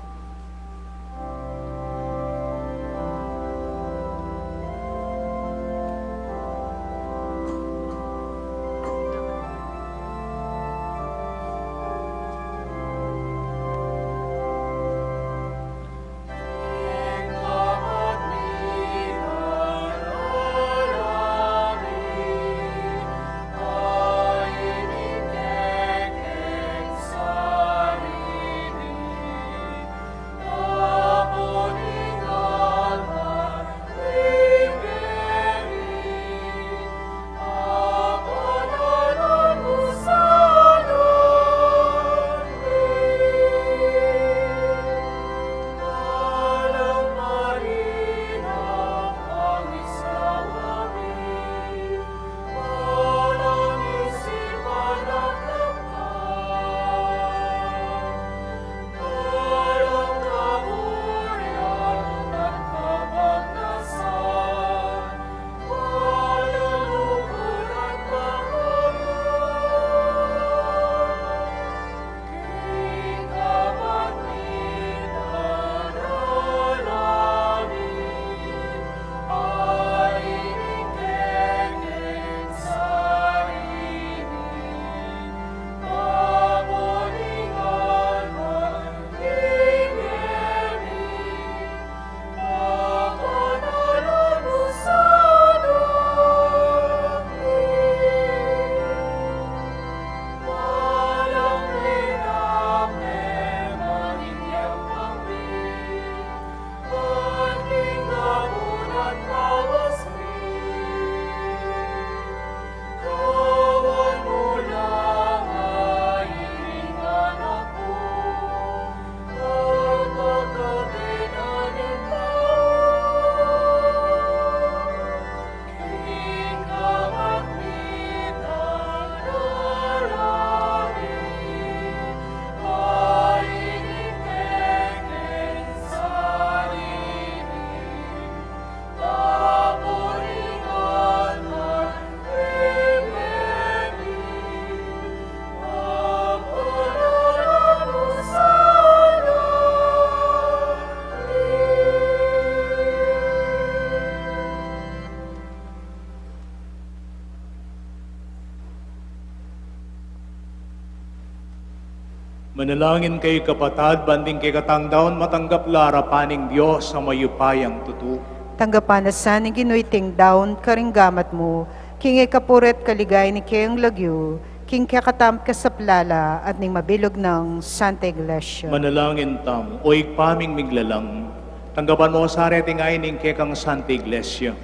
Manalangin kayu, kapatad, ban ding kekatang daun matanggap la arapan ning Dios a mayupayang tutu. Tanggapan na sa ning Ginu iting daun karing gamat mu, king ikapuri't kaligayan ning kayang lagyu, king kekatamung kasaplalan at ning mabilug nang Santa Iglesia. Manalangin tamu. O Ibpa ming miglalang, tanggapan mu sa reting ain ning kekang Santa Iglesia.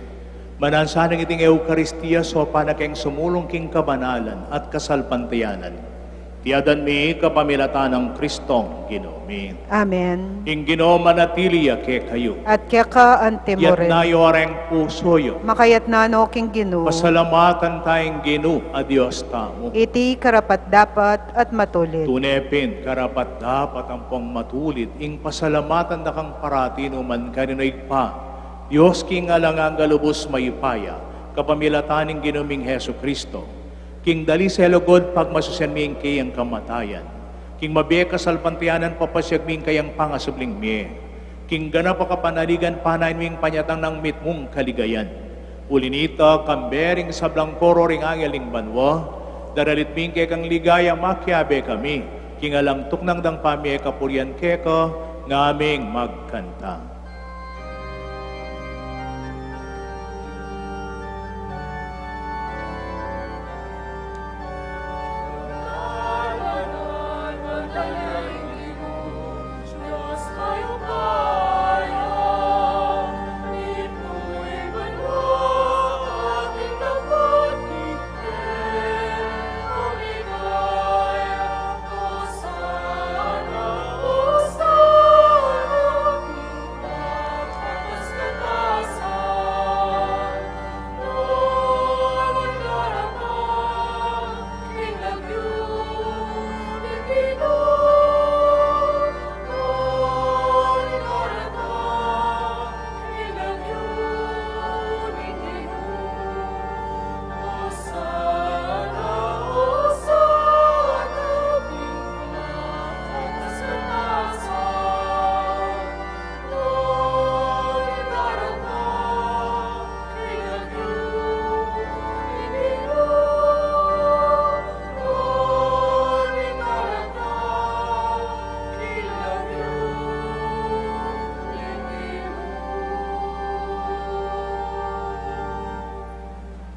Manansa nang iting Eukaristia, saupan na keng sumulung king kabanalan at kasalpantayanan. Iti aduan mi kapamilatan nang Kristong Ginu mi. Amen. Ing Ginu manatili ya kekayu. At keka antimurin. Itas yu reng pusu yu. Makaitas no king Ginu. Pasalamatan taya ing Ginu a Dios tamu. Iti karapat-dapat at matulid. Tune pin karapat-dapat ampong matulid ing pasalamatan da kang parati nukarin man, Ibpa, Dios king alang angga lubus mayupaya, kapamilatan ning Ginu ming Jesucristo. King daliselan lugud pagmasusian mi ing kayang kamatayan, king mabie kasalpantayanan papasiag mi ing kayang pangasubling mie, king ganap a kapanaligan panayan mi ing panyatang nang mitmung kaligayan. Uli nita, kambe ring sablang koro ring anghel ning banua, daralit mi ing kekang ligaya, makiabe kami king alang tuknang dang pamie kapurian keka, ngaming magkanta.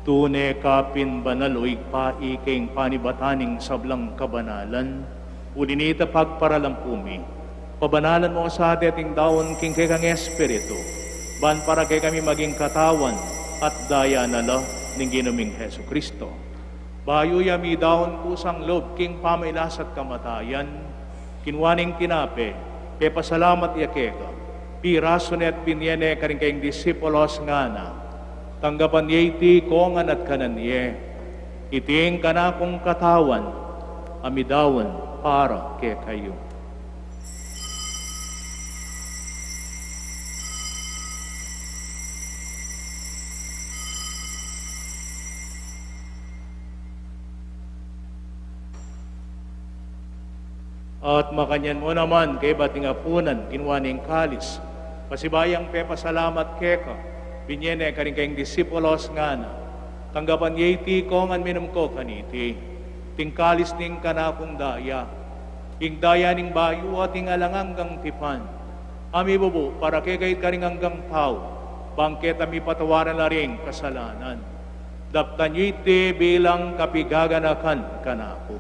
Tune ka pin banal, o Ibpa, ika ing panibatan ning sablang kabanalan. Uli nita pagparalan pu mi, pabanalan mu sa deting daun king kekang Espiritu, ban para kekami maging katawan at daya na la ning Ginu ming Jesucristo. Bayu ya midaun kusang lub king pamailas at kamatayan, kinua neng tinape, pepasalamat ya keka, pirasu ne at binie ne karing kayang disipulos, ngana: Tanggapan ye iti kongan at kanan ye. Iti ing kanakung katawan, a midaun para kekayu. At makanyan mu naman, kaybat ning apunan, kinua ne ing kalis, pasibayu yang pepasalamat keka, binie ne karing kayang disipulos, ngana: Tanggapan ye iti kongan, minum ko kaniti. Iti ing kalis ning kanakung daya, ing daya ning bayu at ing alang anggang tipan, a mibubu para kekayu at karing anggang tau, bang keta mipatawaran la ring kasalanan. Daptan yu iti bilang kapigaganakan kanaku.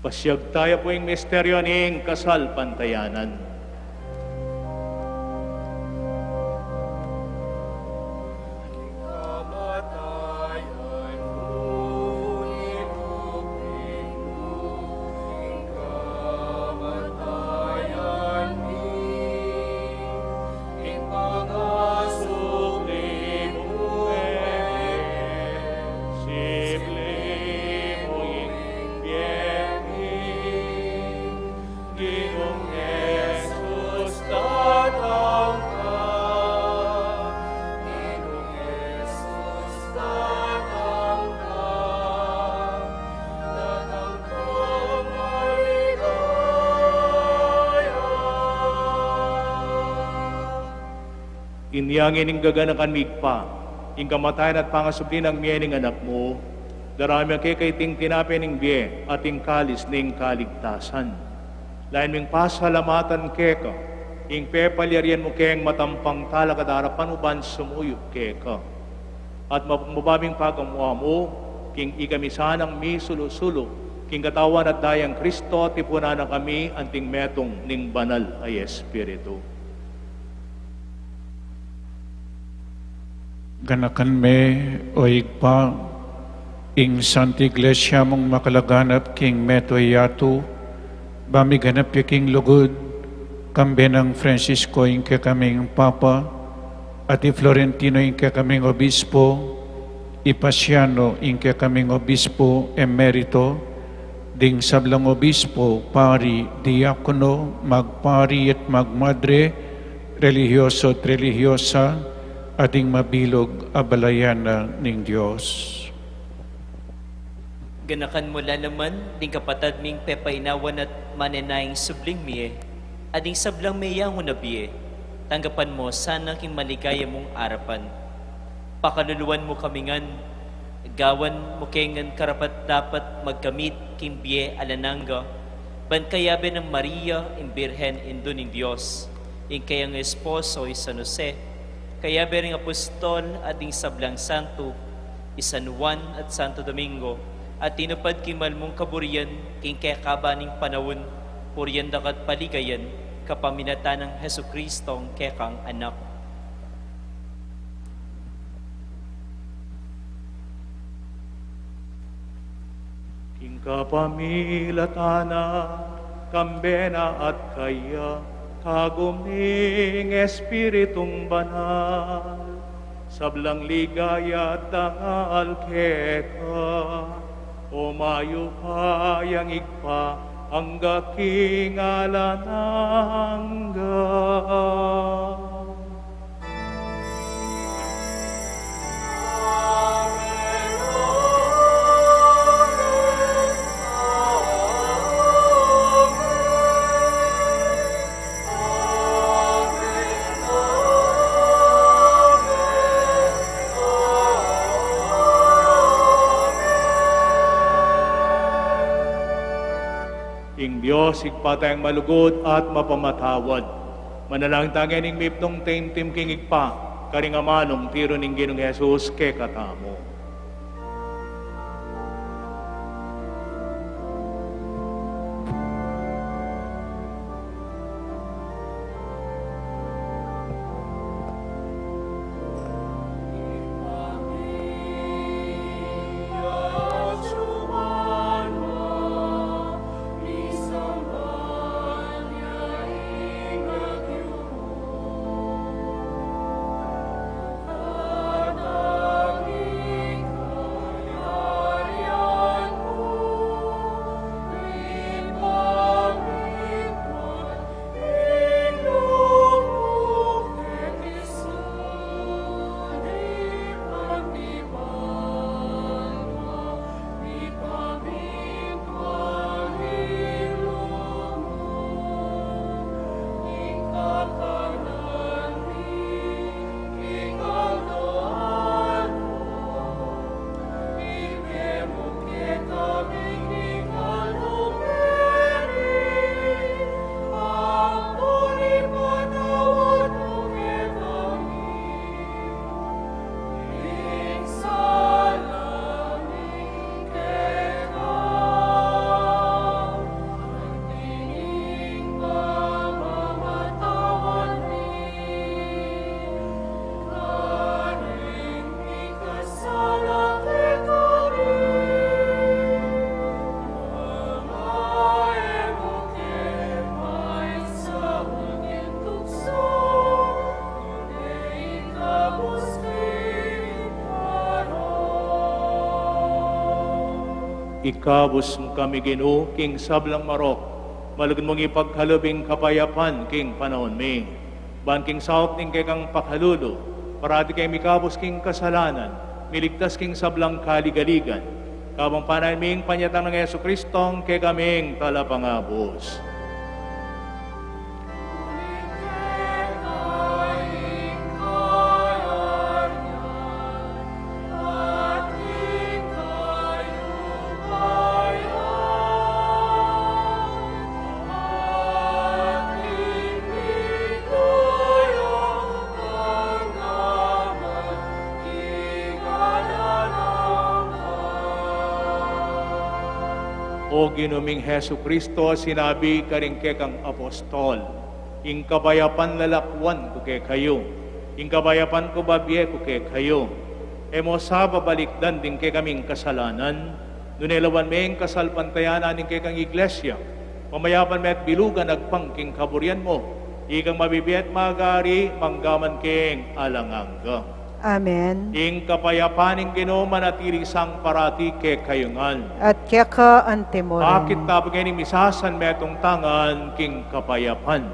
Pasiag taya pu ing misteryu ning kasalpantayanan. Inya ngeni ing gaganakan mi, Ibpa, ing kamatayan at pangasubli nang mie ning Anak mu, daraun mi keka iting tinape ning bie at ing kalis ning kaligtasan. Lalu ming pasalamatan keka ing pepalyarian mu keng matampang talakad arapan mu ban sumuyu keka. At mapagmababing pagamu-amu king ikami sanang misulu-sulu king katawan at dayang Kristo, tipunan na kami anting metung ning Banal a Espiritu. Ganakan me, o Ibpa, ing Santa Iglesia mung makalaganap king metung a yatu, ba miganap ya king lugud, kambe nang Francisco ing kekaming Papa, at i Florentino ing kekaming Obispo, i Pasiano ing kekaming Obispo Emerito, ding sablang obispo, pari, diakono, magpari at magmadre, relihiyoso at relihiyosa, at ding mabilug a balayan na ning Dios. Ganakan mu la naman ding kapatad ming pepainawan at manenayang subling mie, at ding sablang meyangu na bie, tanggapan mu sana king maligaya mung arapan. Pakaluluan mu kami ngan, gawan mu ke ngan karapat-dapat magkamit king bie alang angga, ban kayabe nang Maria, ing Birhen, Indu ning Dios, ing kayang esposo, i San Jose, kayabe ring apostol at ding sablang santo, i San Juan at Santo Domingo, a tinupad king mal mung kaburian king kekaba ning panaun, purian da ka at paligayan, kapaminatan nang Jesucristong kekang Anak. King kapamilatan na, kambe na at kaya, kagum ning Espiritung Banal, sablang ligaya at dangal keka, o mayupayang Ibpa, angga king alang angga. Dios, Ibpa tang malugud at mapamatawad. Manalangin ta ngening mipnung taimtim king Ibpa, karing amanung tiru ning Ginung Jesus kekatamu. Ikabus mu kami, Ginu, king sablang marok, malugud mung ipagkalub ing kapayapan king panaun mi. Ban king saup ning kekang pakalulu, parati kaming mikabus king kasalanan, miligtas king sablang kaligaligan. Kabang panayan mi ing panyatang nang Jesucristo, ing kekaming Talapangabus. O Ginu ming Jesucristo, sinabi karing kekang apostol, "Ing kapayapan lalakwan ku kekayu, ing kapayapan ku babie ku kekayu." E mu sa babalikdan ding kekaming kasalanan, nune lawan me ing kasalpantayanan ning kekang Iglesia, pamayapan me at bilugan agpang king kaburian mu, ikang mabibie at mag-ari manggaman king alang angga. Amen. Ing kapayapan ning Ginu manatili sang parati kekayu ngan. At keka antimurin. Akit tabu ngeni misasan metung tangan king kapayapan.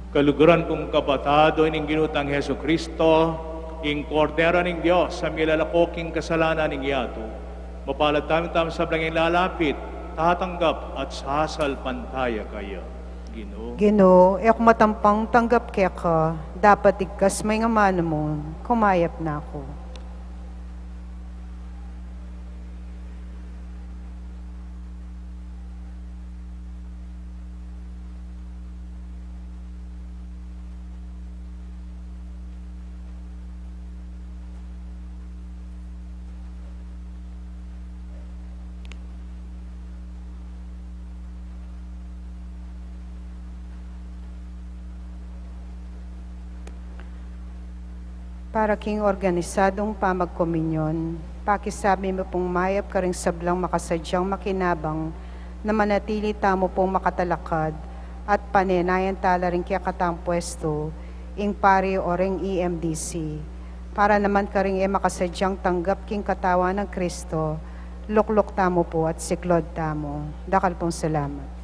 Kaluguran kung kapatad, o ning Ginu tang Jesucristo, ing Kordero ning Dios, a milalako king kasalanan ning yatu. Mapalad tamu, tamu sablang lalapit, tatanggap at sasalpantaya kaya. Ginu. Ginu, e ku matampang tanggap keka, dapat igkas mu ing amanu mu, kumayap na ku. Para king organisadung pamagkomunyon, pakisabi mu pung mayap karing sablang makasadyang makinabang na manatili tamu pung makatalakad at panenayan tala ring kekatang puestu, ing pari o ring E M D C. Para naman karing e makasadyang tanggap king katawan nang Kristo, lukluk tamu pu at siklaud tamu. Dakal pung salamat.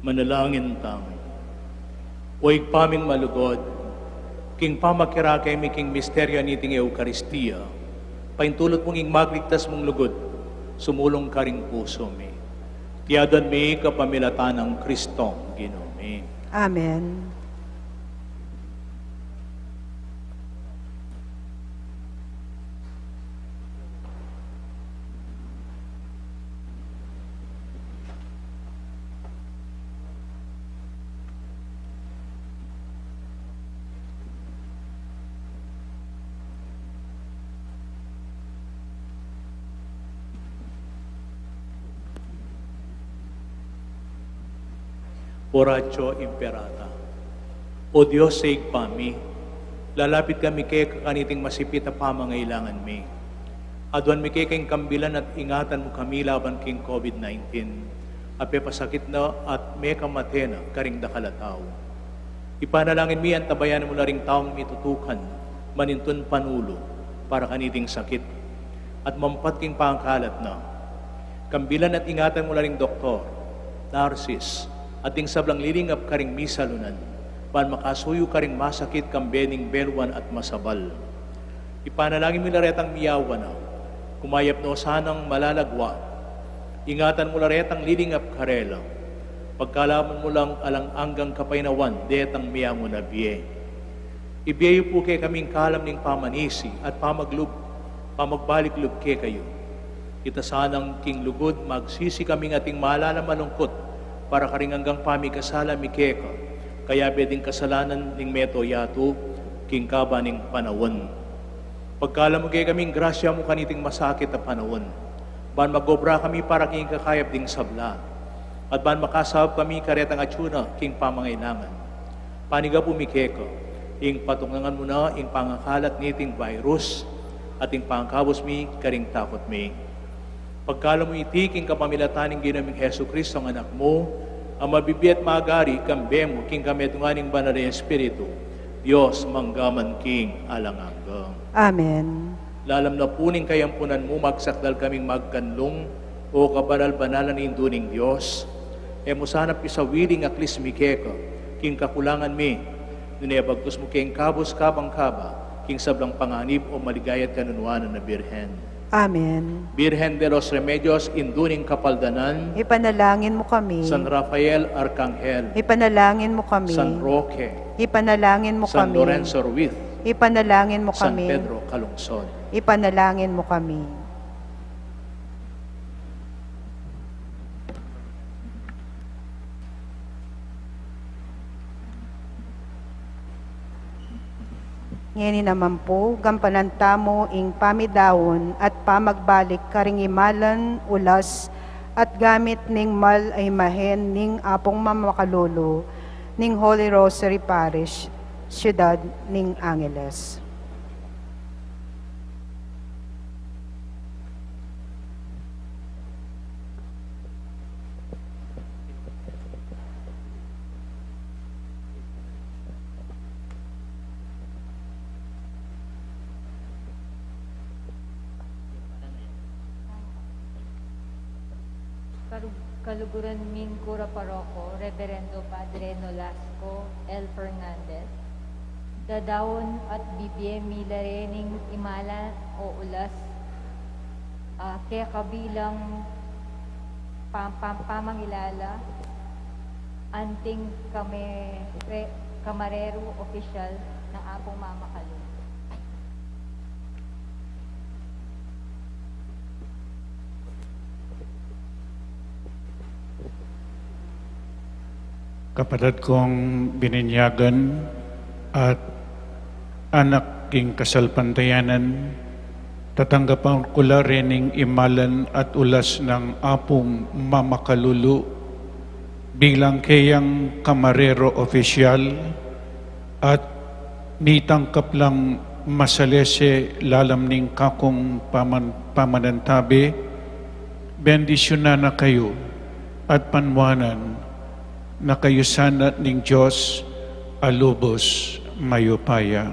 Manalangin tamu. O Ibpa ming malugud, king pamakirake mi king misteryo niting Eukaristia, paintulut mung ing magligtas mung lugud sumulung karing pusu mi. Iti adwan mi kapamilatan nang Kristong Ginu mi. Amen. Oratio Imperata. O Dios a Ibpa mi, lalapit kami keka kaniting masipit a pamangailangan mi. Aduan mi keka ing kambilan at ingatan mu kami laban king COVID nineteen, a pepasakit na at mekamate na karing dakal a tau. Ipanalangin mi, antabayanan mu la ring taung mitutukan manintun panulu para kaniting sakit at mampat king pangakalat na. Kambilan at ingatan mu la ring doktor, narsis, at ding sablang lilingap karing misalunan, ban makasuyu karing masakit kambe ning beluan at masabal. Ipanalangin mi la retang miyawa na, kumayap no sanang malalagwa. Ingatan mu la retang lilingap karela. Pagkaluban mu lang alang anggang kapaynawan detang miyangun a bie. Ibie yu pu kekami ing kalam ning pamanisi at pamaglub-, pamagbalik lub kekayu. Ita sanang king lugud magsisi kaming ating malalam a lungkut para karing anggang pamikasala mi keka, kayabe ding kasalanan ning meto yatu king kaba ning panaun. Pagkaluban mu kekami ing grasya mu kaniting masakit a panaun, ban mag-obra kami para king kakayap ding sabla, at ban makasaup kami karetang atyu na king pamangailangan. Panigapu mi keka, ing patuknangan mu na ing pangakalat niting virus, at ing pangakabus mi karing takut mi. Pagkaluban mu iti king kapamilatan ning Ginu ming Jesucristo a Anak mu, a mabibie at magari kambe mu king kametungan ning Banal a Espiritu, Dios mangga man king alang angga. Amen. Lalam na pu ning kayampunan mu, magsakdal kaming magkanlung, o kabanal-banalan Indu ning Dios. E mu sana pisawili ing aklis mi keka king kakulangan mi, nune bagkus mu keng kabus kabang kaba king sablang panganib o maligaya at kanunuanan a Birhen. Amen. Birhen de los Remedios, Indu ning Kapaldanan, ipanalangin mu kami. San Rafael Arkanghel, ipanalangin mu kami. San Roque, ipanalangin mu kami. San Lorenzo Ruiz, ipanalangin mu kami. San Pedro Calungsod, ipanalangin mu kami. Ngeni naman pu, gampanan tamu ing pamidaun at pamagbalik karing imalan, ulas, at gamit ning mal a imahen ning Apung Mamakalulu ning Holy Rosary Parish, Siyudad ning Angeles. Kalu-, kaluguran ming kura paroko, Reverendo Padre Nolasco L. Fernandez, dadaun at bibie mi la rening imalan o ulas, ah, keka bilang pam-, pam-, pamangilala anting kamare-, kamareru opisyal ng Apung Mamakalulu. Kapatad kong bininyagan at anak king kasalpantayanan, tatanggapan ku la rening imalan at ulas ng Apung Mamakalulu bilang keyang kamarero opisyal, at mitangkap lang masalese lalam ning kakung paman-, pamanantabe, bendisyunan na kayu at panuanan na kayu sana ning Dios a lubus mayupaya.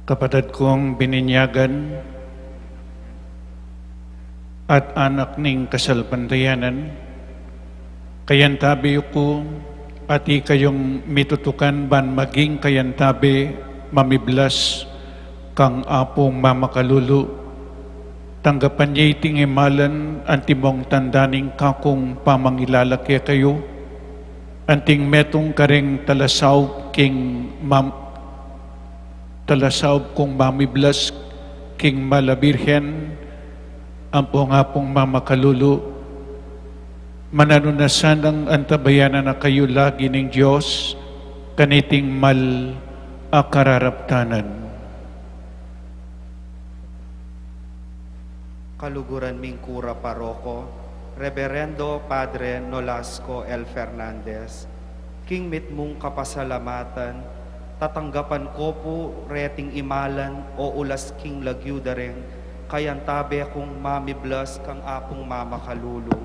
Kapatad kong bininyagan at anak ning kasalpantayanan, kayantabe ku at ikayung mitutukan ban maging kayantabe mamiblas kang Apung Mamakalulu, Tanggapan ye iting imalan antimong tanda ning kakung pamangilala kekayu, anting metung kareng talasaup king mam-, talasaup kung mamiblas king Mal a Birhen, ampong Apung Mamakalulu, mananu na sanang antabayanan na kayu lagi ning Dios, kaniting mal a kararaptanan. Kaluguran ming kura paroko, Reberendo Padre Nolasco L. Fernandez, king mitmung kapasalamatan, tatanggapan ko pu reting imalan o ulas king lagyu da reng kayantabe kung mamiblas kang Apung Mamakalulu.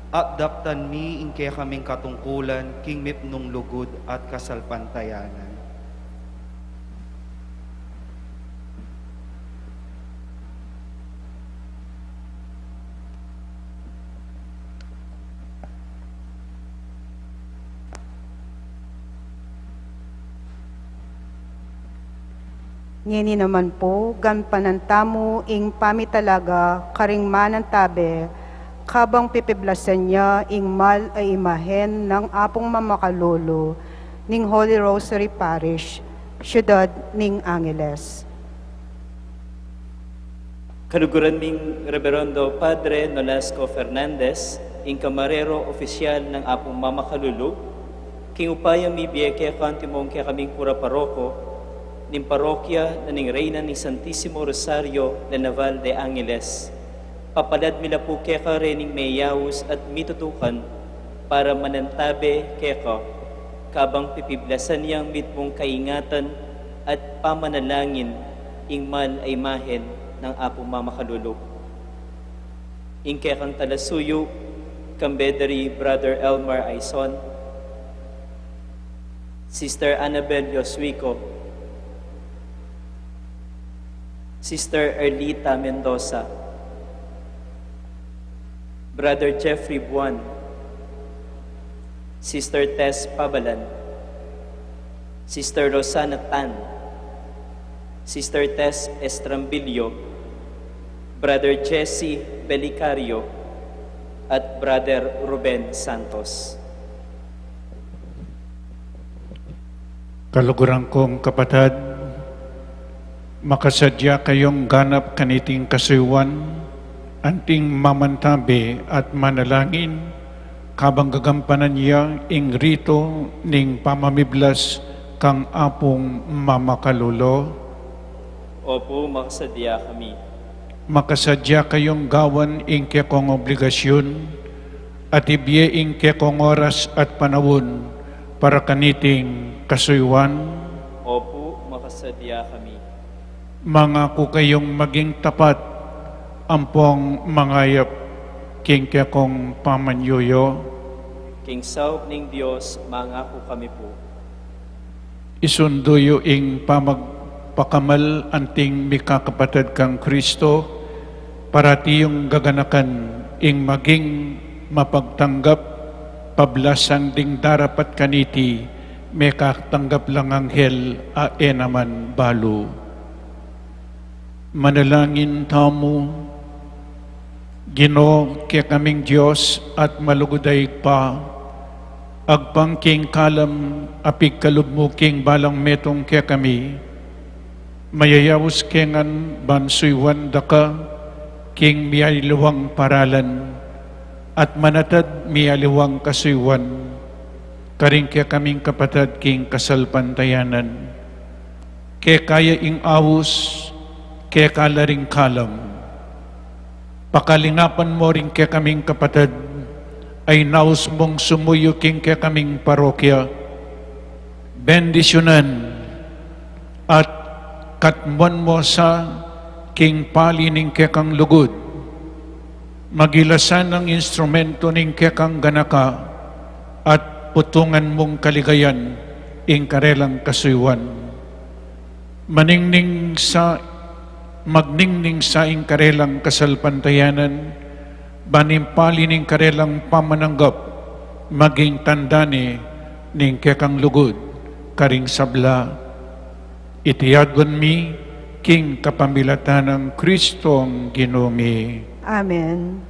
Apdaptan mi ing kekaming katungkulan king mipnung lugud at kasalpantayanan. Ngeni naman pu, gampanan tamu ing pamitalaga karing manantabe, kabang pipiblasan ya ing mal a imahen nang Apung Mamakalulu ning Holy Rosary Parish, Siyudad ning Angeles. Kaluguran ming Reberendo Padre Nolasco Fernandez, ing kamarero opisyal nang Apung Mamakalulu, king upaya mi bie keka antimong kekaming kura paroko ning parokya na ning Reyna ning Santisimo Rosario de Naval de Angeles. Papalad mi la pu keka rening meyaus at mitutukan para manantabe keka, kabang pipiblasan yang mitmung kaingatan at pamanalangin ing mal a imahen nang Apung Mamakalulu. Ing kekang talasuyu, kambe da ri Brother Elmar Aison, Sister Annabel Yosuico, Sister Erlita Mendoza, Brother Jeffrey Buan, Sister Tess Pabalan, Sister Rosana Tan, Sister Tess Estrambillo, Brother Jesse Belicario, at Brother Ruben Santos. Kaluguran kung kapatad, makasadya kayung ganap kaniting kasuyuan, anting mamantabe at manalangin, kabang gagampanan ya ing ritu ning pamamiblas kang Apung Mamakalulu. Opu, makasadya kami. Makasadya kayung gawan ing kekong obligasyun, at ibie ing kekong oras at panaun para kaniting kasuyuan. Opu, makasadya kami. Mangaku kayung maging tapat ampong mangayap king kekong pamanyuyu. King saup ning Dios, mangaku kami pu. Isundu yu ing pamagpakamal anting mikakapatad kang Kristo, parati yung gaganakan ing maging mapagtanggap, pablasan ding darapat kaniti, mekatanggap lang anghel a e naman balu. Manalangin tamu. Ginu, kekaming Dios at malugud a Ibpa, agpang king kalam a pigkalub mu king balang metung kekami, mayayaus ke ngan ban suyuan da ka king miyaliwang paralan at manatad miyaliwang kasuyuan karing kekaming kapatad king kasalpantayanan. Keka ya ing aus, keka la ring kalam. Pakalingapan mu ring kekaming kapatad a inaus mung sumuyu king kekaming parokya. Bendisyunan at katmuan mu sa king pali ning kekang lugud. Maging la sanang instrumento ning kekang ganaka at putungan mung kaligayan ing karelang kasuyuan. Maningning sa, magningning sa ing karelang kasalpantayanan, ban ing pali ning karelang pamananggap maging tanda ne ning kekang lugud karing sabla. Iti aduan mi King kapamilatan nang Kristong Ginu mi. Amen.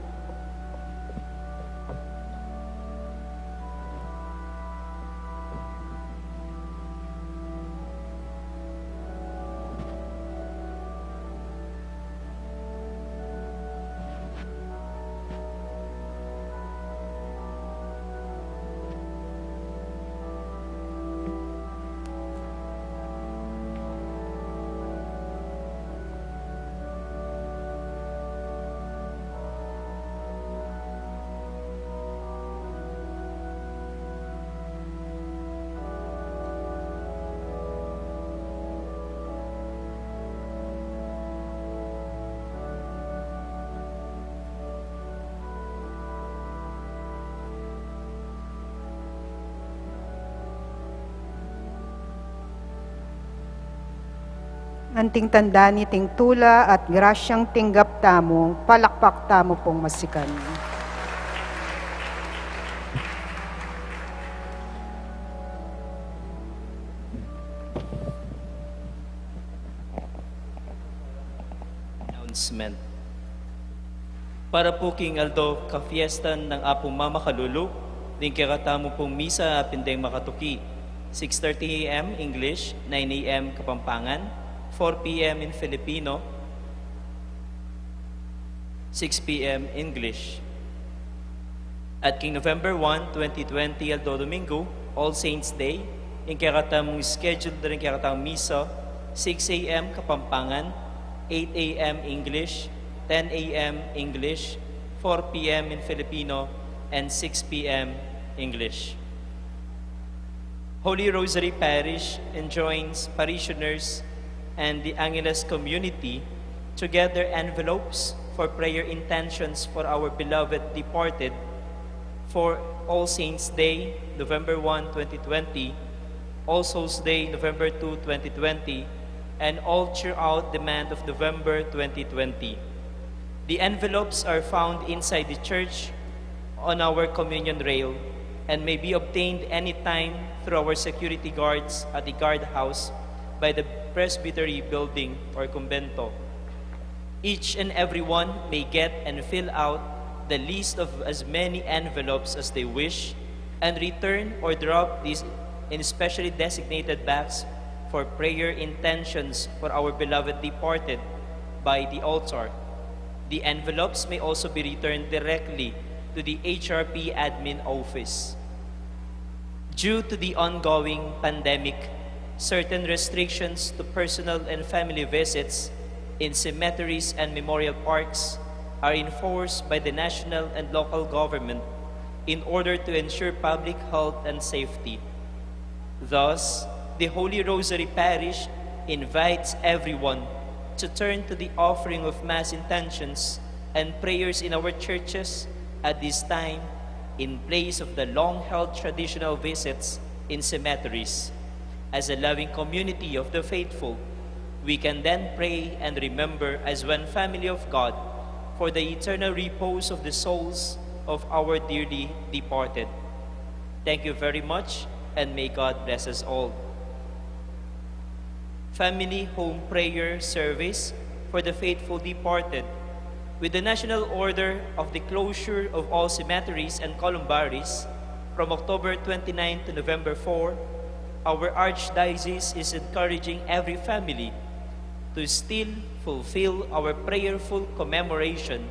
Anting tanda niting tula at grasyang tinggap tamu, palakpak tamu pung masikan. Announcement. Para pu king aldo kafiestan nang Apung Mamakalulu, ding kekatamu pung misa a pin deng makatuki, six thirty A M English, nine A M Kapampangan, four P M in Filipino, six P M English. At king November one, twenty twenty, aldo Domingo, All Saints Day, ing kekatamung schedule da ring kekatamung misa, six A M Kapampangan, eight A M English, ten A M English, four P M in Filipino, and six P M English. Holy Rosary Parish enjoins parishioners and the Angeles community to get their envelopes for prayer intentions for our beloved departed for All Saints Day, November one, twenty twenty, All Souls Day, November two, twenty twenty, and all throughout the month of November twenty twenty. The envelopes are found inside the church on our communion rail and may be obtained anytime through our security guards at the guardhouse by the presbytery building or convento. Each and every one may get and fill out the list of as many envelopes as they wish and return or drop these in specially designated bags for prayer intentions for our beloved departed by the altar. The envelopes may also be returned directly to the H R P admin office. Due to the ongoing pandemic, certain restrictions to personal and family visits in cemeteries and memorial parks are enforced by the national and local government in order to ensure public health and safety. Thus, the Holy Rosary Parish invites everyone to turn to the offering of Mass intentions and prayers in our churches at this time in place of the long-held traditional visits in cemeteries. As a loving community of the faithful, we can then pray and remember as one family of God for the eternal repose of the souls of our dearly departed. Thank you very much, and may God bless us all. Family Home Prayer Service for the Faithful Departed. With the national order of the closure of all cemeteries and columbaries from October twenty-nine to November four, our Archdiocese is encouraging every family to still fulfill our prayerful commemoration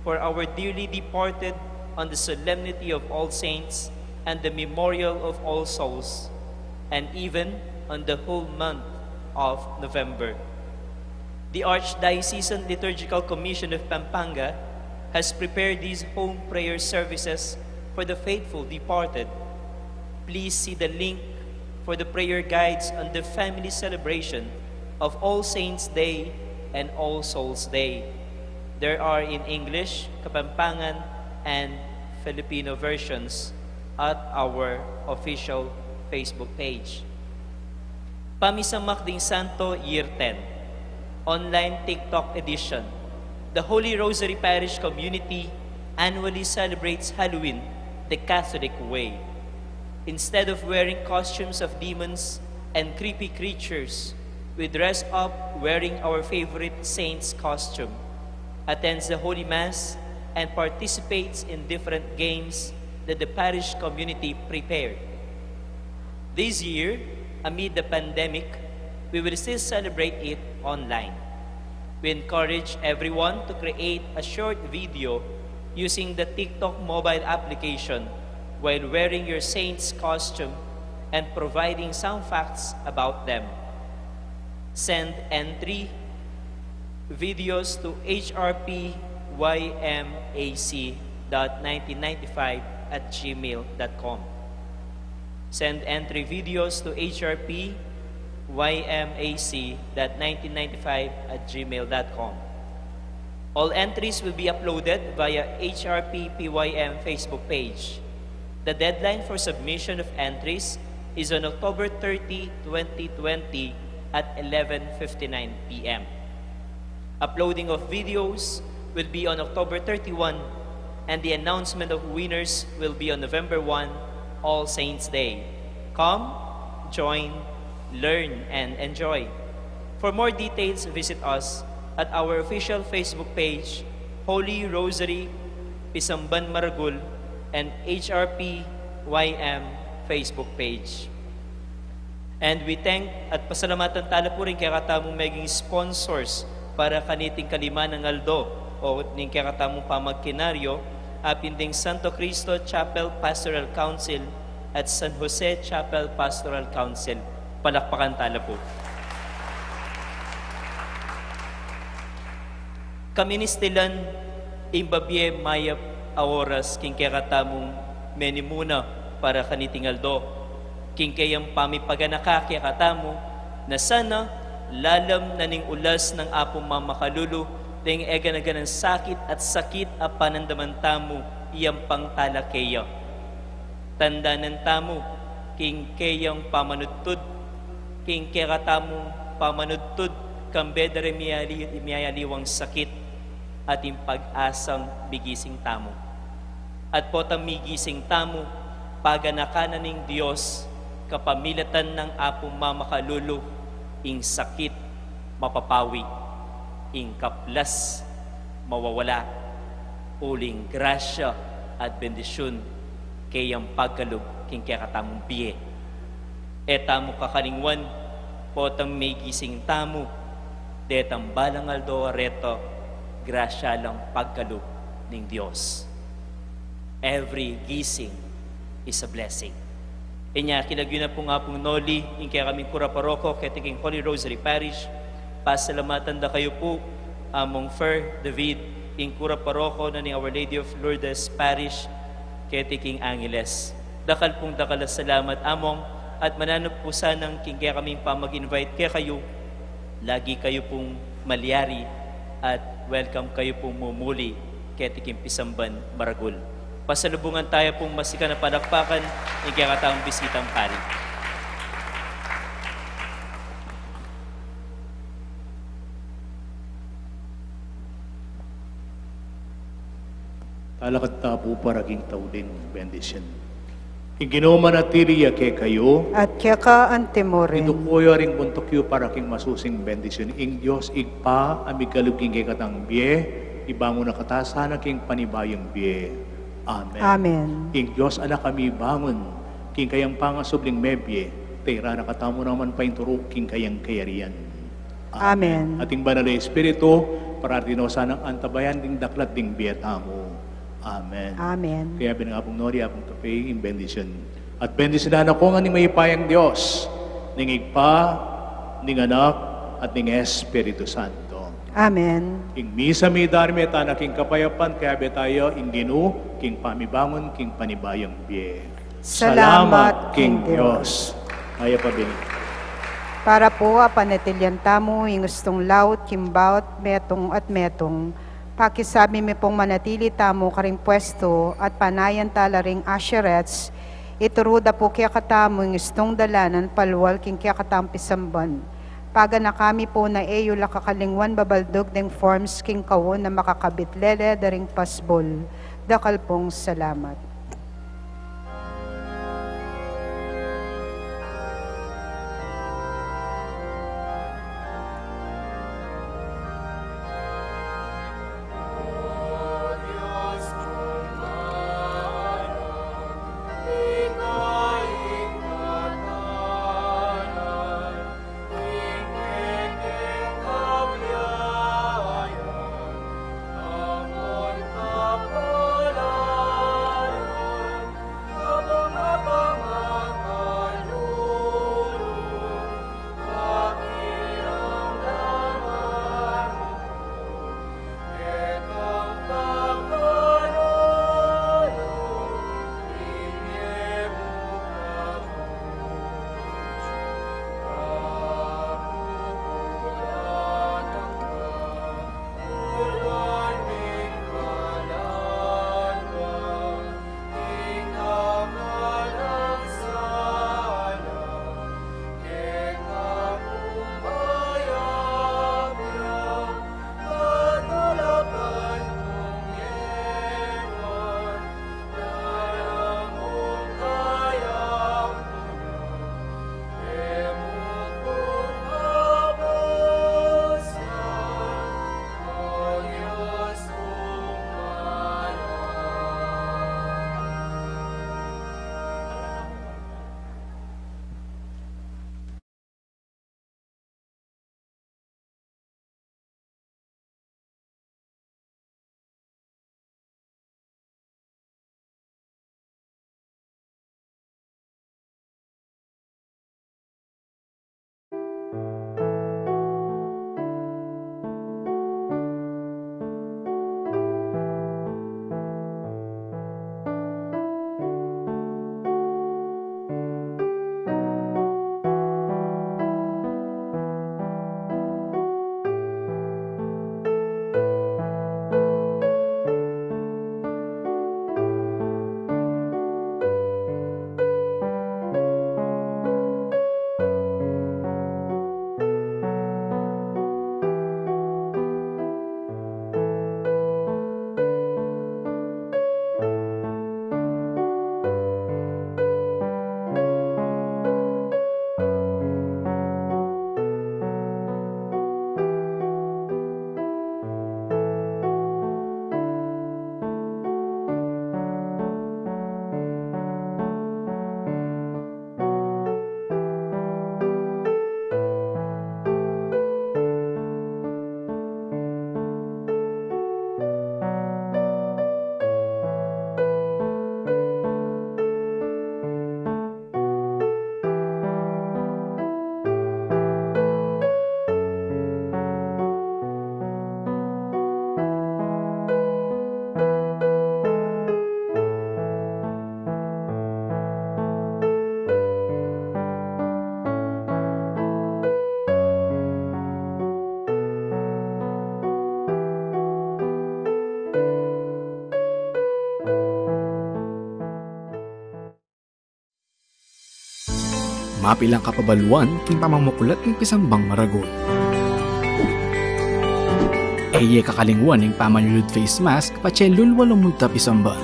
for our dearly departed on the Solemnity of All Saints and the Memorial of All Souls, and even on the whole month of November. The Archdiocesan Liturgical Commission of Pampanga has prepared these home prayer services for the faithful departed. Please see the link for the prayer guides on the family celebration of All Saints Day and All Souls Day. There are in English, Kapampangan, and Filipino versions at our official Facebook page. Pamisamak ding Santo, Year ten. Online TikTok edition. The Holy Rosary Parish community annually celebrates Halloween the Catholic way. Instead of wearing costumes of demons and creepy creatures, We dress up wearing our favorite saint's costume, attends the Holy Mass, and participates in different games that the parish community prepared. This year, amid the pandemic, we will still celebrate it online. We encourage everyone to create a short video using the TikTok mobile application while wearing your saint's costume and providing some facts about them. Send entry videos to H R P Y M A C dot nineteen ninety-five at gmail dot com. Send entry videos to H R P Y M A C dot nineteen ninety-five at gmail dot com. All entries will be uploaded via H R P P Y M Facebook page. The deadline for submission of entries is on October thirty, twenty twenty, at eleven fifty-nine P M. Uploading of videos will be on October thirty-one, and the announcement of winners will be on November one, All Saints Day. Come, join, learn, and enjoy. For more details, visit us at our official Facebook page, Holy Rosary Pisamban Maragul, and H R P Y M Facebook page. And we thank at pasalamatan tala pu ring kekatamung meging sponsors para kaniting kalima nang aldo o ning kekatamung pamagkinaryo, apin ding Santo Cristo Chapel Pastoral Council at San Jose Chapel Pastoral Council. Palakpakan tala pu. Kaministilan, ing babie mayap a oras king kekatamung menimuna para kaniting aldo. King keyang pamipaganaka kekatamu, na sana lalam na ning ulas nang Apung Mamakalulu deng eganaganang sakit at sakit a panandaman tamu, iyampang tala keya. Tandanan tamu king keyang pamanudtud, king kekatamung pamanudtud, kambe da ring miyayali-, miyayaliwang sakit, at ing pag-asang migising tamu. At potang migising tamu, paganakan na ning Dios, kapamilatan nang Apung Mamakalulu, ing sakit mapapawi, ing kaplas mawawala, uling grasya at bendisyun keyang pagkalub king kekatamung bie. E tamu kakalingwan, potang migising tamu, detang balang aldo a reta, grasya lang pagkalub ning Dios. Every gising is a blessing. Inya, kilagyu na pung Apung Noli, ing kekaming kura paroko keti king Holy Rosary Parish. Pasalamatan da kayu pu, Among Fer David, ing kura paroko na ning Our Lady of Lourdes Parish keti king Angeles. Dakal pung dakal a salamat, Among, at mananu pu sanang king kekaming pamag-invite kekayu, lagi kayu pung malyari at welcome kayu pung mumuli keti king pisamban maragul. Pasalubungan taya pung masikan a palakpakan ing kekatamung bisitang pari. Talakad ta pu para king tauling bendisyun. Ing Ginu manatili ya kekayu. At keka antimurin. Iduku yu ring buntuk yu para king masusing bendisyun. Ing Dios Ibpa a mikalub king kekatang bie, ibangun na kata sana king panibayung bie. Amen. Amen. Ing Dios Anak a mibangun king kayang pangasubling mebie, tayran na katamu naman painturu king kayang kayarian. Amen. Amen. At ing Banal a Espiritu, parati no sanang antabayan ding daklat ding bie tamu. Amen. Amen. Kaya binang Apung Noli, Apung Tupi, ing bendisyun. At bendisyunan na kayu ngan ning mayupayang Dios, ning Ibpa, ning Anak, at ning Espiritu Santo. Amen. Ing misa midarme tana king kapayapan, kayabe taya ing Ginu, king pamibangun, king panibayung bie. Salamat king Dios. Mayap a bini. Para pu a panatilian tamu ing ustung laut king bawat metung at metung, pakisabi mi pung manatili tamu karing pwestu at panayan tala ring usherettes, ituru da pu kekatamu ing ustung dalanan palual king kekatamung pisamban. Paganaka mi pu na e yu la kakalingwan babaldug deng forms king kaun a makakabit lele da ring pasbul. Dakal pung salamat. Mapilan kapabaluan king pamamuklat ning pisambang maragul. E ye kakalingwan ing pamanyulud face mask patse lulwa lumunta pisamban.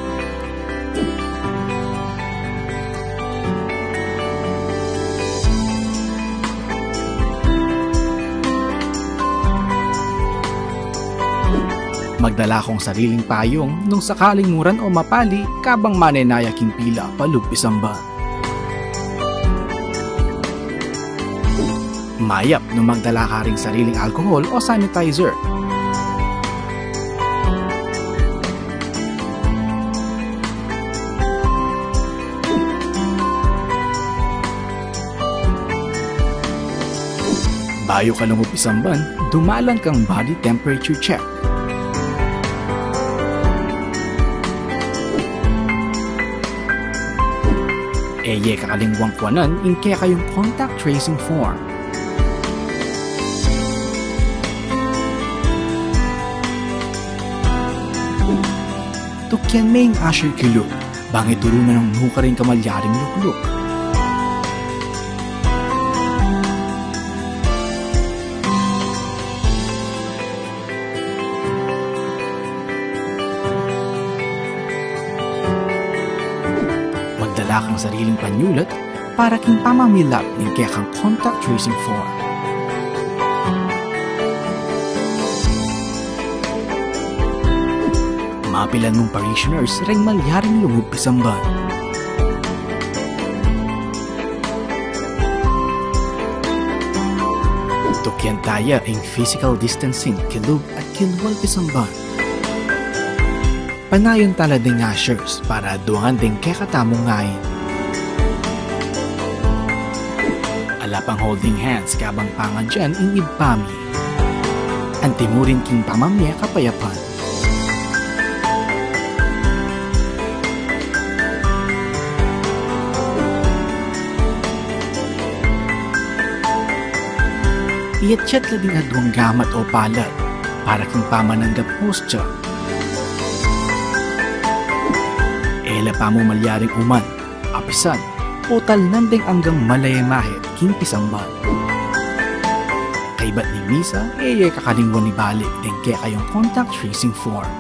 Magdala kang sariling payung nung sakaling muran o mapali kabang manenaya king pila palub pisamban. Mayap nung magdala ka ring sariling alcohol o sanitizer. Bayu ka lungub pisamban, dumalan kang body temperature check. E ye kakalingwan kuanan ing kekayung contact tracing form. Tukian me ing usher kilub, bang ituru na nung nukarin ka malyaring lukluk. Magdala kang sariling panyulat para king pamamilap ning kekang contact tracing form. Mapilan mung parishioners reng malyaring lungub pisamban. Tukian taya ing physical distancing kilub at kilwal pisamban. Panayan tala ding ushers para duangan ding kekatamung ngain. Ala pang holding hands kabang pangadyan ing ibpa mi. Antimurin king pamamie kapayapan. Iyatyat la ding aduang gamat o palad para king pamananggap hostya. E la pamu malyaring uman, apisan, o talnan deng anggang malayemahe king pisamban. Kaybat ning misa, e ye kakalingwan ibalik deng kekayung contact tracing form.